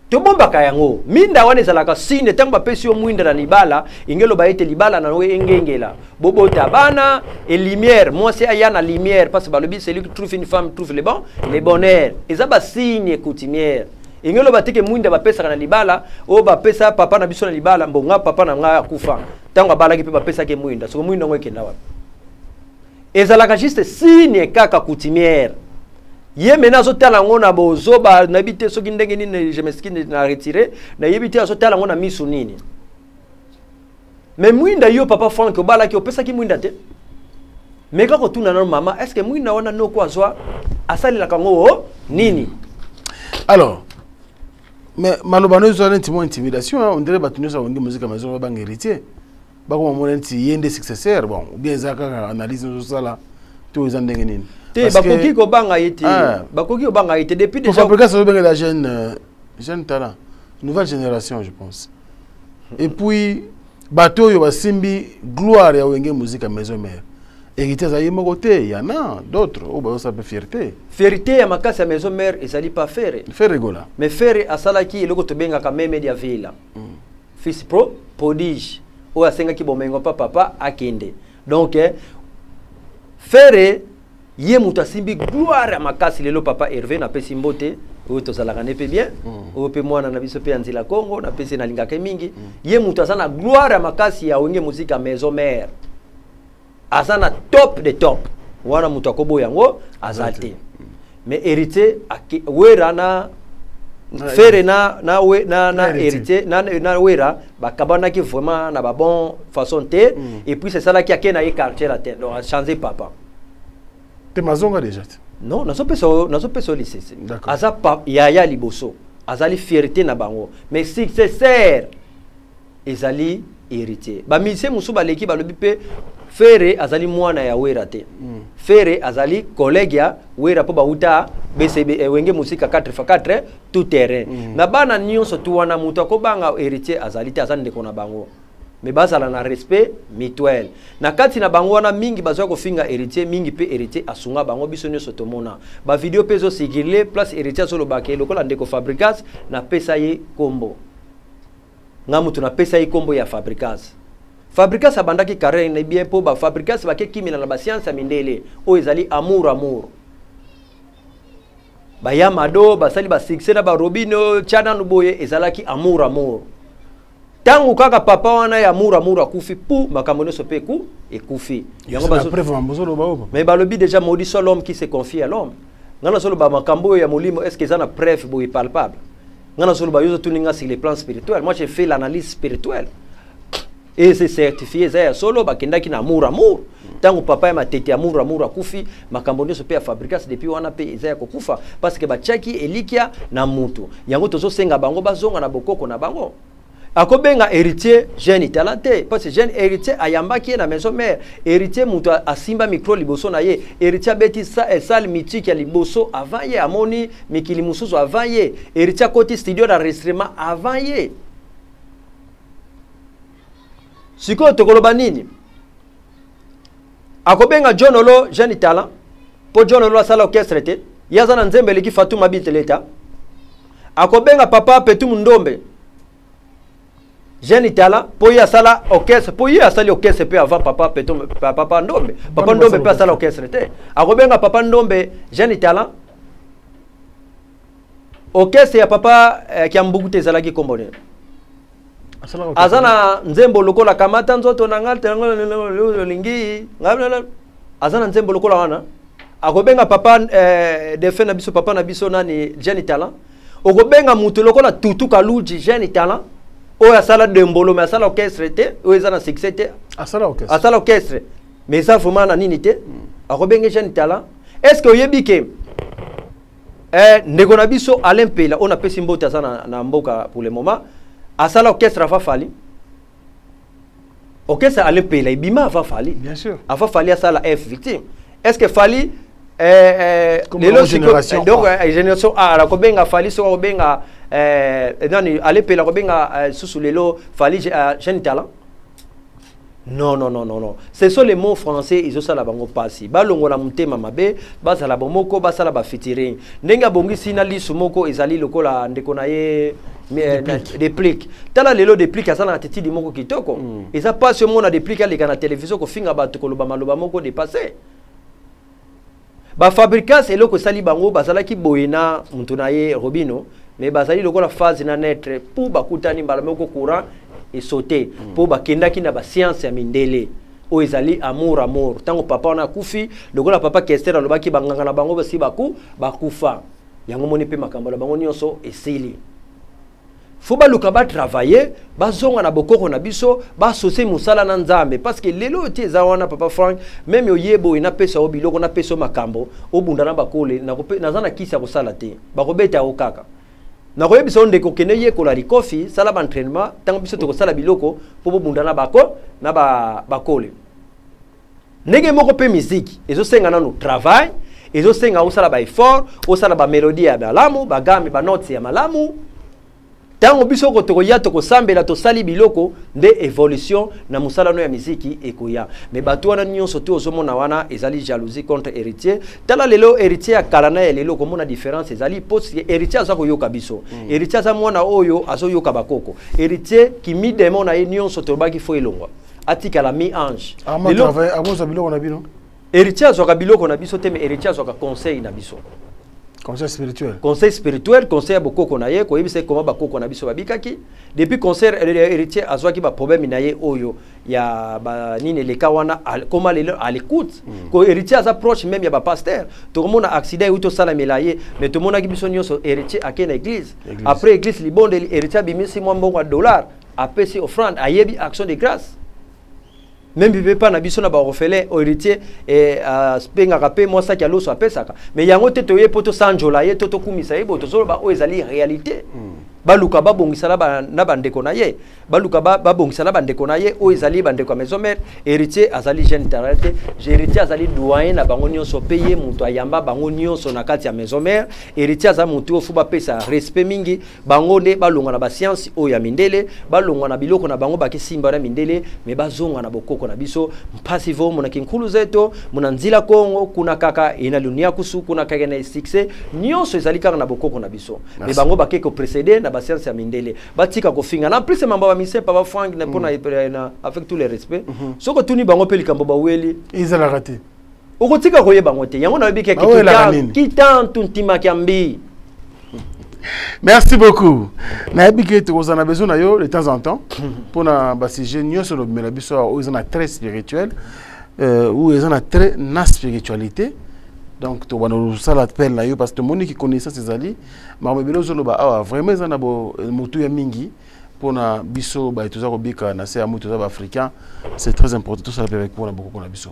Tobombaka yango? Minda wana ezalaka signe. Ntango bapesi yo mwinda na libala, ingeloba ete libala na yo engengela, bobota bana e lumière, mwasi aya na lumière, parce balobi celui qui trouve une femme trouve le bon le bonheur. Eza basigne coutumière. Ingeloba te ke mwinda bapesaka na libala oyo bapesa papa na biso na libala. Mbonga papa na ngai akufa, ntango abalaki mpe bapesaki mwinda. Soki mwinda yango ekenda wapi? Ezalaka juste signe kaka coutumière. Ye mena azotala yango na bozoba, nayebi te soki ndenge nini. Je m'excuse, na retire, nayebi te azotala yango na misu nini. Mais mwinda yo papa Frank obalaki, opesaki mwinda te. Mais kaka otuna nano mama, est ce que mwinda wana noko azwa, asalelaka yango o nini? Alors, mais maloba no ezala neti mwa intimidation, hein, on dirait bato nyonso akongi muzika maison babanga Héritier, bakoma mona neti ye nde successeur. Bon, ou bien eza kaka analyse ozosala to eza ndenge nini? Te, bakoki kobanga ye te. Bakoki kobanga ye te depuis déjà. Fabrikas azobengela jeune talent, nouvelle génération, je pense. Et puis bato oyo basimbi gloire ya Wenge Musica Maison Mère, Héritier azali moko te, y en a d'autres oyo bazosala mpe fierté. Fierté ya makasi ya Maison Mère ezali pa Ferre. Ferre Gola. Mais Ferre asalaki eloko tobengaka meme dia vila, fils prodige oyo asengaki bomengo pa papa akende. Donc Ferre ye moto asimbi gloire ya makasi lelo. Papa Hervé, napesi mbote, oyo tozalaka ne mpe bien, oyo mpe mwana na biso mpe ya nzela Congo, napesi, nalingaka ye mingi. Ye moto aza na gloire ya makasi ya Wenge Musica Maison Mère, aza na top de top wana, moto akoboya yango aza te. Mais Héritier Wera na Ferre na Héritier na Wera bakabanaki vraiment na babon façon te. Et puis esalaki ake na ye Quartier Latin, donc achange papa. Te, mazonga déjà te. Non, nazopesa yo lisese. Aza pa, yaya liboso azali fierté na bango, mais successeur ezali Héritier. Bamusicien mosusu baleki, balobi mpe Ferre azali mwana ya Wera te. Ferre azali collègue ya Wera mpo bauta BCB, Wenge Musica 4x4 tout terrain. Na bana nyonso tu wana, moto akobanga Héritier azali te, aza ndeko na bango, mais bazala na respect mutuel na kati na bango wana. Mingi bazwa kofinga Héritier mingi, mpe Héritier asunga bango. Biso nyonso tomona bavideo mpe ezosigirle place Héritier azolobaka lokola ndeko Fabricas, napesa ye kombo nga moto napesa ye kombo ya Fabricas. Fabricas abandaki carrière na bien mpo bafabricas bake kimina na bascience ya mindele oyo ezali amour amour, baya mado basali basuccès na barobino, tya nanu boye, ezalaki amour amour. Ntango kaka papa wana ya Amour Amour akufi, pu makambo nyonso mpe ekufi. Yango bozoloba oyo. Mais balobi déjà, maudit soit l'homme qui se confie à l'homme. Nga nazoloba makambo oyo ya molimo, est ce que eza na preuve boye palpable? Nga nazoloba, yo ozotuni nga sur le plan spirituel. Moi, j'ai fait l'analyse spirituelle et c'est certifié, eza ya solo. Bakendaki na Amour Amour. Ntango papa ya Matete, Amour Amour akufi, makambo nyonso mpe ya Fabricas depuis wana mpe eza ya kokufa, parce que batiaki elikia na mutu. Yango tozosenga bango bazonga na bokoko na bango. Akobenga Héritier jeune talent te, parce que jeune Héritier ayambaki ye na Maison Mère. Héritier moto asimba micro liboso na ye. Héritier abeti salle mythique ya liboso avant ye, amoni mikili mosusu avant ye. Héritier akoti studio d'enregistrement avant ye. Sikoyo tokoloba nini? Akobenga John Olo jeune talent mpo John Olo asala orchestre te, ye aza na nzembo eleki Fatuma Biteleta. Akobenga papa Petu Mundombe jeune talent mpo ye asala orchestre, mpo ye asali orchestre mpe avant papa Petu, papa Ndombe. Papa Ndombe mpe asala orchestre te, akobenga papa Ndombe jeune talent? Orchestre ya papa Kiambuku te ezalaki kombo nini? Aza na nzembo lokola "Kamata nzoto na nga olingi", aza na nzembo lokola wana. Akobenga papa defe na biso, papa na biso nani, jeune talent? Okobenga moto lokola Tutu Kaluji jeune talent, oyo asala dembolo mais asala orchestre te, oyo eza na succès te? Asala orchestre mais eza vraiment na nini te. Akobenga jeune talent? Est ce que oyebi ke ndeko na biso Alain Mpela, oyo napesi mbote, aza na mboka pour le moment, asala orchestre avant Fally? Orchestre Alain Mpela ebima avant Fally. Bien sûr. Avant Fally asala F Victime. Est ce que Fally lelo génération donc génération A akobenga Fally, soki akobenga nani, Alain Mpela akobenga susu lelo Fally jeune talent? Non, non, non, non, non, ce sont les mots français ezosala bango mpasi. Balongola motema mabe, bazala bomoko, basala bafeaturing ndenge abongisi na lisu moko. Ezali lokola ndeko na ye Déplique. Tala lelo Déplique aza na attitude moko kitoko. Eza mpasi omona Déplique aleka na télévision kofinga bato, koloba maloba moko dépassé. Bafabricas, eloko esali bango, bazalaki boye na mutu na ye Robino, mais bazali lokola phase na neutre mpo bakutani mbala moko, courant esaute, mpo bakendaki na bascience ya mindele oyo ezali Amour Amour. Ntango papa wana akufi, lokola papa Kester alobaki, banganga na bango basi bakufa. Yango moni mpe makambo na bango nyonso esili. Fo baluka batravailler, bazonga na bokoko na biso, baassocie mosala na Nzambe, parce que lelo oyo ti eza wana, papa Frank, même oyeba oyo napesa yo biloko, napesa yo makambo, obunda na bakole, naza na kisi ya kosala te, bakobeta yo kaka. Nakoyebisa yo, ndeko, kende yekola likofi, sala baentraînement. Ntango biso tokosala biloko mpo bobunda na bako na bakole, ndenge moko mpe miziki ezosenga nano travail, ezosenga osala baeffort, osala bamélodie ya malamu, bagammes, banotes ya malamu. Ntango biso ko tokoya, tokosambela, tosali biloko, nde évolution na mosala no ya miziki ekoya. Mais bato wana nyonso te ozomona wana ezali jalousie contre Héritier. Tala lelo Héritier ya kala na ya lelo, komona différence ezali po Héritier aza koyoka biso. Héritier aza mwana oyo azoyoka bakoko. Héritier kimi démon na ye nyonso, tolobaki fo elongwa, atikala mi ange. Akozwa biloko na bino? Héritier azwaka biloko na biso te, mais Héritier azwaka conseil na biso. Conseil spirituel. Conseil spirituel, conseil ya bokoko na ye, koyebisa ye koma bakoko na biso babikaki. Depuis conseil Héritier azwaki baproblème na ye oyo ya banini eleka wana, koma lelo à l'écoute. Ko Héritier aza proche même ya bapasteur. Tokomona accident euti osalamela ye, mais tomonaki biso nyonso Héritier ake na église. Après église, libondeli, Héritier abimisi mwa mbongo ya dollar, apesi offrande, ayebi action de grâce. Même mpe mpa na biso na baorphelin, Héritier apengaka mpe mwa saki ya loso apesaka. Mais yango te toye mpo tosanjola ye to tokumisa ye boye. Tozoloba oyo ezali réalité. Baluka babongisa na bandeko na ye, baluka babongisa na bandeko na ye oyo ezali bandeko ya Maison Mère. Héritier azali jeune talent te, Héritier azali doyen na bango nyonso, mpe ye moto ayamba bango nyonso na kati ya Maison Mère. Héritier aza motu oyo fo bapesa respect mingi. Bango nde balongwa na bascience oyo ya mindele, balongwa na biloko na bango bakisimba na mindele, mais bazonga na bokoko na biso. Mpasi vo mona kinkulu zeto mona nzila Kongo kuna kaka ena lunia kusu kuna kaka na succès nyonso ezali kaka na bokoko na biso. Mais bango bake koprécéder na bascience ya mindele, batika kofinga na plus mambo ba mise. Papa Frank, na mpona na avec tout le respect, soki otuni bango mpe likambo baweli Ezalaka te. Okotika koyeba yango te. Yango nayebi ke Bawelaka nini? Kitantu ntimaki ya mbi. Merci beaucoup. Nayebi ke tokozala na besoin na yo de temps en temps mpona basujet nyonso lobimela biso awa oyo eza na très spirituel, oyo eza na très na spiritualité. Donc tobanda kosala appel na yo parce que tomoni ki connaissance ezali makambo ebele ozoloba awa, vraiment eza na motuya mingi mpona biso baye toza kobika na se ya moi, toza baafricain. C'est très important tosala mpe mpona bokoko na biso.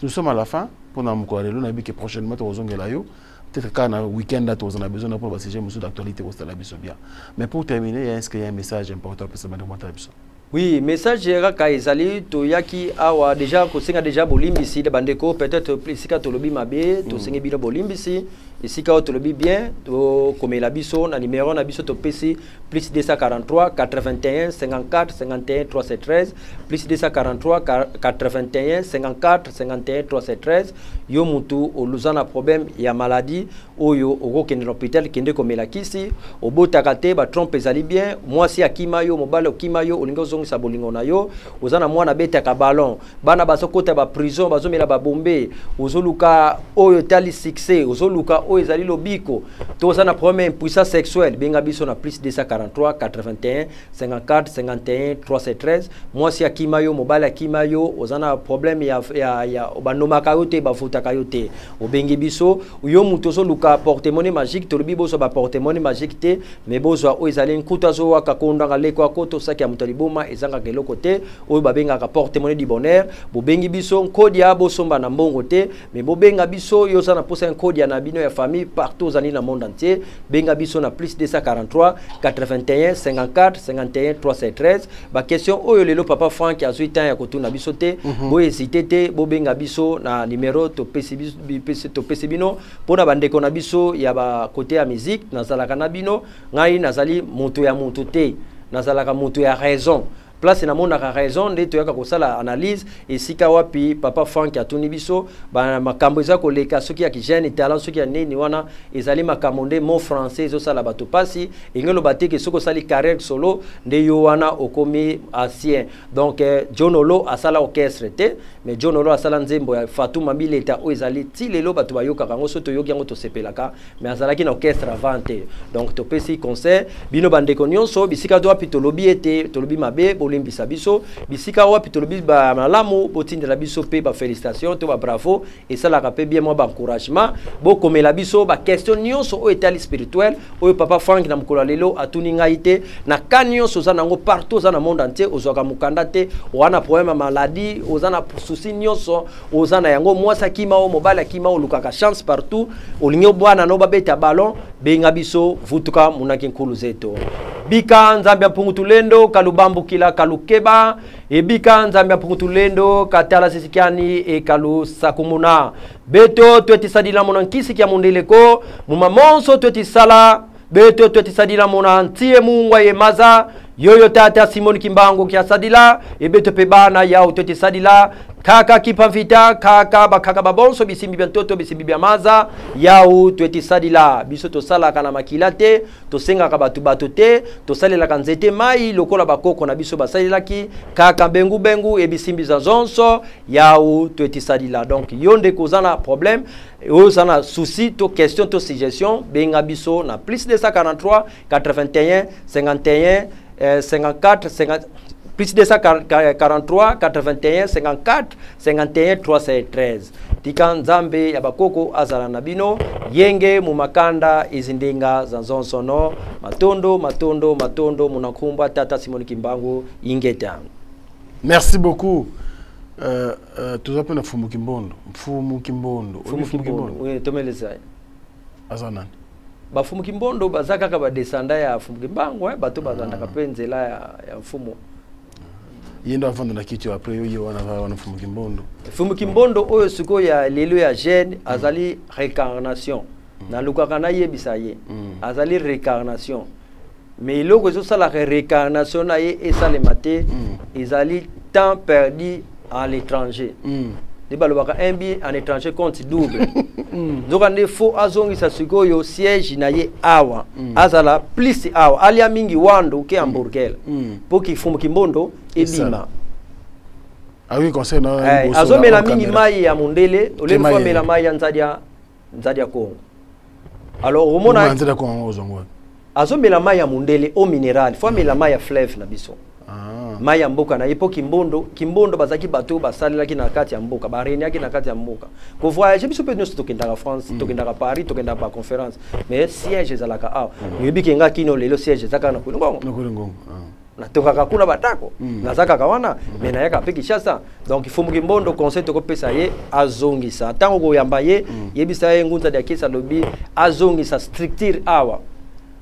Nous sommes à la fin mpona mokolo ya lelo. Nayebi ke prochainement tokozongela yo, peut-être kaka na week-end là toza na besoin mpona basujet mosusu d'actualité kosala biso bien. Mais pour terminer, est-ce qu'il y a un message important apesa bandeko matala biso? Oui, message kaka ezali, toyaki awa déjà kosenga déjà bolimbisi de bandeko. Peut-être esika tolobi mabe, tosengi bino bolimbisi. Esika oyo tolobi bien, tokomela biso na numéro na biso topesi: plus 243 81 54 51 313, plus 243 81 54 51 313. Yo mutu oluza na problème ya maladie oyo okokende na hôpital, kende komela kisi, obotaka te, batrompe ezali bien, mwasi akima yo, mobali okima yo, olingi ozongisa bolingo na yo, oza na mwana abetaka ballon, bana bazokota baprison, bazomela babombe, ozoluka oyo etali succès, ozoluka oyo ezali lobiko, to oza na problème ya impuissance sexuelle, benga biso na plus 243 81 54 51 313. Mwasi akima yo, mobali akima yo, oza na problème ya banomaka yo te, bafutaka yo te, obengi biso. Yo moto ozoluka porte-monnaie magique, tolobi bozwa baporte-monnaie magique te, mais bozwa oyo ezali nkutu azowaka kondanga leko akoto saki ya moto ya liboma ezangaka eloko te, oyo babengaka porte-monnaie du bonheur. Bobengi biso. Nkodia bosomba na mbongo te, mais bobenga biso. Yo oza na mposa ya nkodia na bino ya famille, partout ozali na monde entier, benga biso na plus 243 81 54 51 313. Baquestion oyo lelo papa Frank azwi temps ya kotuna biso te, bohésite te, bobenga biso na numéro topesi bino. Mpona bandeko na biso ya bakote ya musique, nazalaka na bino. Ngai nazali moto ya moto te, nazalaka moto ya raison. Place namonaka raison nde toyaka kosala analyse. Esika wapi papa Frank atuni biso makambo eza koleka, soki ya kijeune talent, soki ya nini, wana ezali makambo nde mot français ezosala bato mpasi. Elingi oloba te ke soki osali carrière solo nde yo wana okomi ancien. Donc John Olo asala orchestre te, mais John Olo asala nzembo ya Fatuma Bileta oyo ezali ti lelo bato bayokaka yango. So toyoki yango, tosepelaka, mais azalaki na orchestre avant te. Donc topesi conseil bino bandeko nyonso, bisika to wapi tolobi ete tolobi mabe, bolimbisa biso. Bisika wapi tolobi malamu, botindela biso mpe bafélicitation to babravo, esalaka mpe bien mwa baencouragement. Bokomela biso baquestion nyonso oyo etali spirituel, oyo papa Frank na mokolo ya lelo atuni ngai te. Na ka nyonso oza nango, partout oza na monde entier, ozwaka mokanda te, oza na problème ya maladie, oza na souci nyonso oza na yango, mwasi akima o, mobali akima, olukaka chance partout, olingi obwana no babeta ballon, benga biso. Vutuka munaki nkulu zeto, bika nzambe ya mpungu tulendo kalubambukila kalukeba, ebika nzambe ya mpungu tulendo katala sisikiani ekalusakumuna beto twetisadila muna nkisi kya mundeleko mumamonso twetisala beto twetisadila muna ntie mungwa ye maza yoyo tata Simoni Kimbangu kiasadila ebeto pe bana yao twetisadila kaka kipa vita kaka bakaka babonso bisimbi bya ntoto bisimbi bya maza yau twetisadila. Biso tosalaka na makila te, tosengaka bato bato te, tosalelaka nzete mai lokola bakoko na biso basalelaki kaka bengu-bengu ebisimbi za zonso yau twetisadila. Donc yo ndeko oza na problème oyo, oza na souci to question to suggestion, benga biso na plus 243 81 51 54 50, plus 243 81 54 51 313. Tika nzambe ya bakoko azala na bino. Yenge mumakanda izindinga za nzonsono. Matondo, matondo, matondo munakumba tata Simoni Kimbangu. Ingeta. Merci beaucoup. Toza mpe na Mfumu Kimbondo, Mfumu Kimbondo. Mfumu Kimbondo, oui, tomeleza. Aza nani? Bafumu Kimbondo baza kaka badescendant ya Mfumu Kimbangu, eh, bato balandaka mpe nzela ya mfumu. Ye ndo avanda na kiti oyo, après yo ye wana aza wana Mfumu Kimbondo. Mfumu Kimbondo oyo sikoyo ya lelo ya jeune azali réincarnation. Nalukaka nayebisa ye, azali réincarnation, mais eloko ezosalaka réincarnation na ye esalema te ezali temps perdu à l'étranger. Nde balobaka un but en étranger compte double. Nzoka nde fo azongisa sikoyo siège na ye awa, azala plus awa, alia mingi wando ke hamburger mpo kifumu kimbondo ebima. Awi conseil na azomela mingi mai ya mondele olemi fo amela mai ya nzadi ya nzadi ya Kongo. Alors omona nzadi ya Kongo ozongo wapi? Azomela mai ya mondele, eau minérale. Fo amela mai ya fleuve na biso. Mai ya mboka na ye, mpo Kimbondo, Kimbondo bazalaki bato oyo basalelaki na kati ya mboka, baregnaki na kati ya mboka. Kovoyage, biso mpe nyonso tokendaka France, tokendaka Paris, tokendaka baconférence, mais siège ezalaka awa. Oyebi ke nga kino lelo siège eza kaka na Kwilu-Ngongo. Na Kwilu-Ngongo. Natokaka kuna batako, naza kaka wana, mais nayaka mpe Kinshasa. Donc il faut Kimbondo, conseil tokopesa ye, azongisa. Ntango koyamba ye, yebisa ye Ngunza Diakesa alobi azongisa structure awa,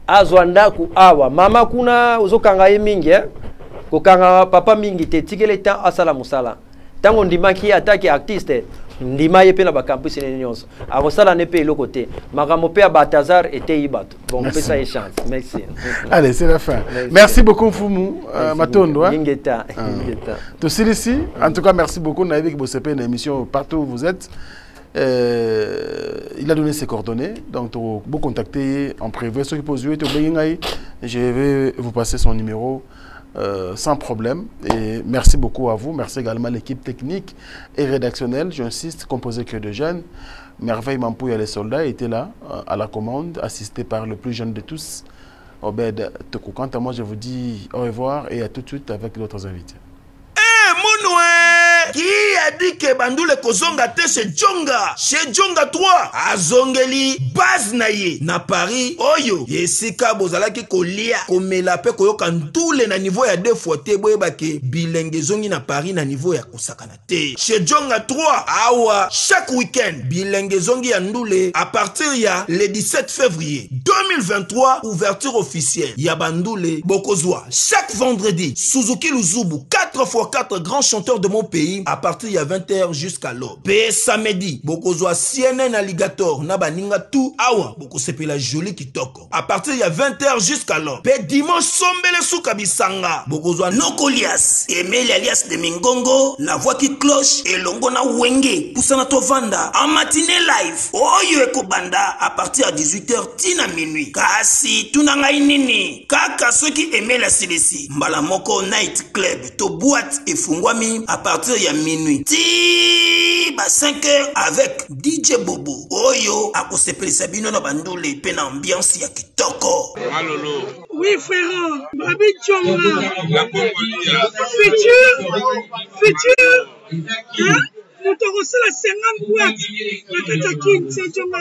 azwa ndako awa. Mama kuna ozokanga ye mingi, eh? Kokanga papa mingi te, tikele temps asala mosala. Ntango ndimaki ye atake artiste, ndima ye mpe na bacampus nene nyonso, akosala ne mpe eloko te. Makambo mpe ya Baltazar eteyi bato. Bon, pesa ye chance. Merci. Allez, c'est la fin. Merci. Merci beaucoup, Mfumu. Merci Matondo, beaucoup. hein. Ingeta. Ah. Ingeta. Tosilisi, en tout cas, merci beaucoup. Nayebi que vous une émission partout où vous êtes. Il a donné ses coordonnées, donc vous contactez en privé. Ceux qui posent, je vais vous passer son numéro sans problème. Et merci beaucoup à vous. Merci également à l'équipe technique et rédactionnelle, j'insiste, composée que de jeunes. Merveille Mampouya, les soldats, étaient là à la commande, assisté par le plus jeune de tous, Obed Tokou. Quant à moi, je vous dis au revoir et à tout de suite avec d'autres invités. Eh, Monoué! Qui a dit que Bandoule kozonga te chez Djonga? Chez Djonga 3, azongeli base na ye na Paris oyo esika bozalaki kolia, komela pe koyoka ndule na niveau ya 2 fois te. Boyeba ke bilenge ezongi na Paris na niveau ya kosakana te. Chez Djonga 3, awa chaque week-end bilenge ezongi ya ndule à partir ya le 17 février 2023, ouverture officielle ya bandule. Bokozwa chaque vendredi Suzuki Luzubu 4 x 4 grands chanteurs de mon pays à partir ya 20h jusqu'à l'aube. Pe samedi bokozwa CNN Alligator na baninga tout awa, bokosepela joli kitoko à partir ya 20h jusqu'à l'aube. Pe dimanche sombele suka bisanga bokozwa Nokolias Emeli alias de Mingongo, la voix qui cloche, elongo na Wenge Pusana Tovanda en matinée live oyo ekobanda à partir ya 18h tina minuit. Kasi tuna ngai nini kaka soki Emeli asilisi mbala moko night club to boîte efungwami à partir ya minuit ti ba 5h avec DJ Bobo oyo akosepelisa bino na bandule pe na ambiance ya kitoko. Malolo. Oui frère, Babi Djonga. Futur, futur, hein? Moto akosala 50 boîte na kati ya Kin, c'est Djonga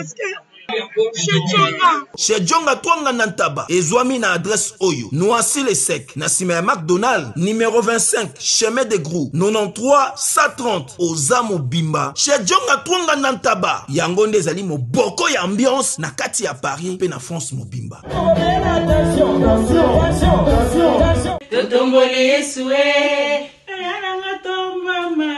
Chez Djonga. Chez Djonga Twanga na Ntaba ezwami na adresse oyo: Noisy-le-Sec, na nsima ya McDonald, numéro 25, chemin de Grou, 93 130, oza mobimba. Chez Djonga Twanga na Ntaba, yango nde ezali moboko ya ambiance na kati ya Paris mpe na France mobimba. Totomboli Yesu e, ayalanga tombama.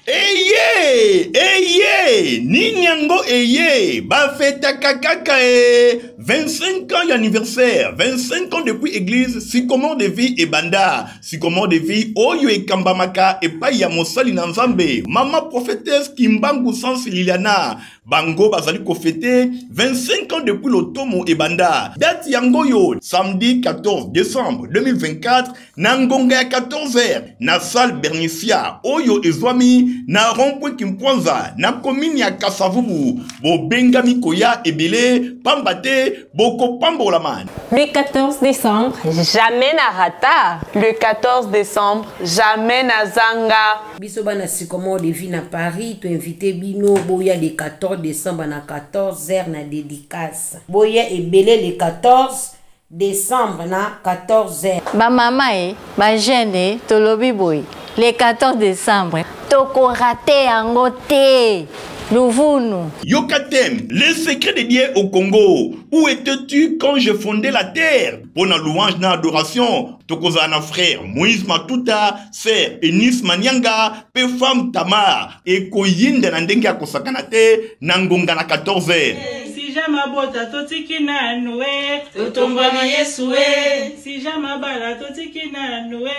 Eye, eye, nini yango eye, bafetaka kaka e, 25 ans d'anniversaire, 25 ans depuis église Sycomore de vie ebanda. Sycomore de vie oyo ekambamaka epai ya mosali na Nzambe, mama prophétesse Kimbangu Sans Liliana. Bango bazali kofete 25 ans depuis lotomo ebanda. Date yango yo samedi 14 décembre 2024 na ngonga ya 14h na salle Bernicia oyo ezwami na rond-point Kimpwanza na commune ya Kasavubu. Bobengami koya ebele pamba te bokopambolama. Le 14 décembre, jamais na rata. Le 14 décembre, jamais na zanga. Biso bana Sycomore de vie na Paris, to invité bino boya le 14 décembre na 14h na dédicace. Boya ebele le 14 décembre na 14h. Ba mama e, ba jeune e, tolobi boye. Le 14 décembre, toko rater yango te. Luvunu. Yokatem, le secret de Dieu au Congo. Où étais-tu quand je fondais la terre? Pour la louange na adoration, tokozala na frère Moïse Matuta, sœur Eunice Manyanga, pe femme Tamar, ekoyinda na ndenge ya kosakana te na ngonga na 14h. Si jamais abota totiki nanu e, totomboli Yesu e. Si jamais abala totiki nanu e,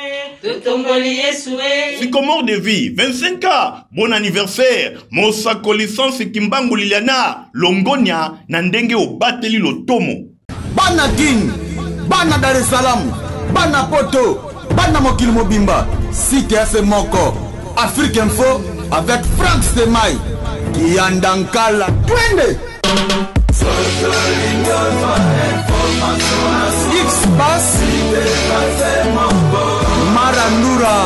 totomboli Yesu e. Sycomore de vie, 25 ans, bon anniversaire. Mosako licence Kimbangu Liliana, Longonia na ndenge obateli lotomo. Bana Kin, bana Dar es Salaam, bana Poto, bana mokili mobimba, site ya se moko, Afrique Info avec Frank Semai, Kianda Nkala, twende! X-Bass Marandura.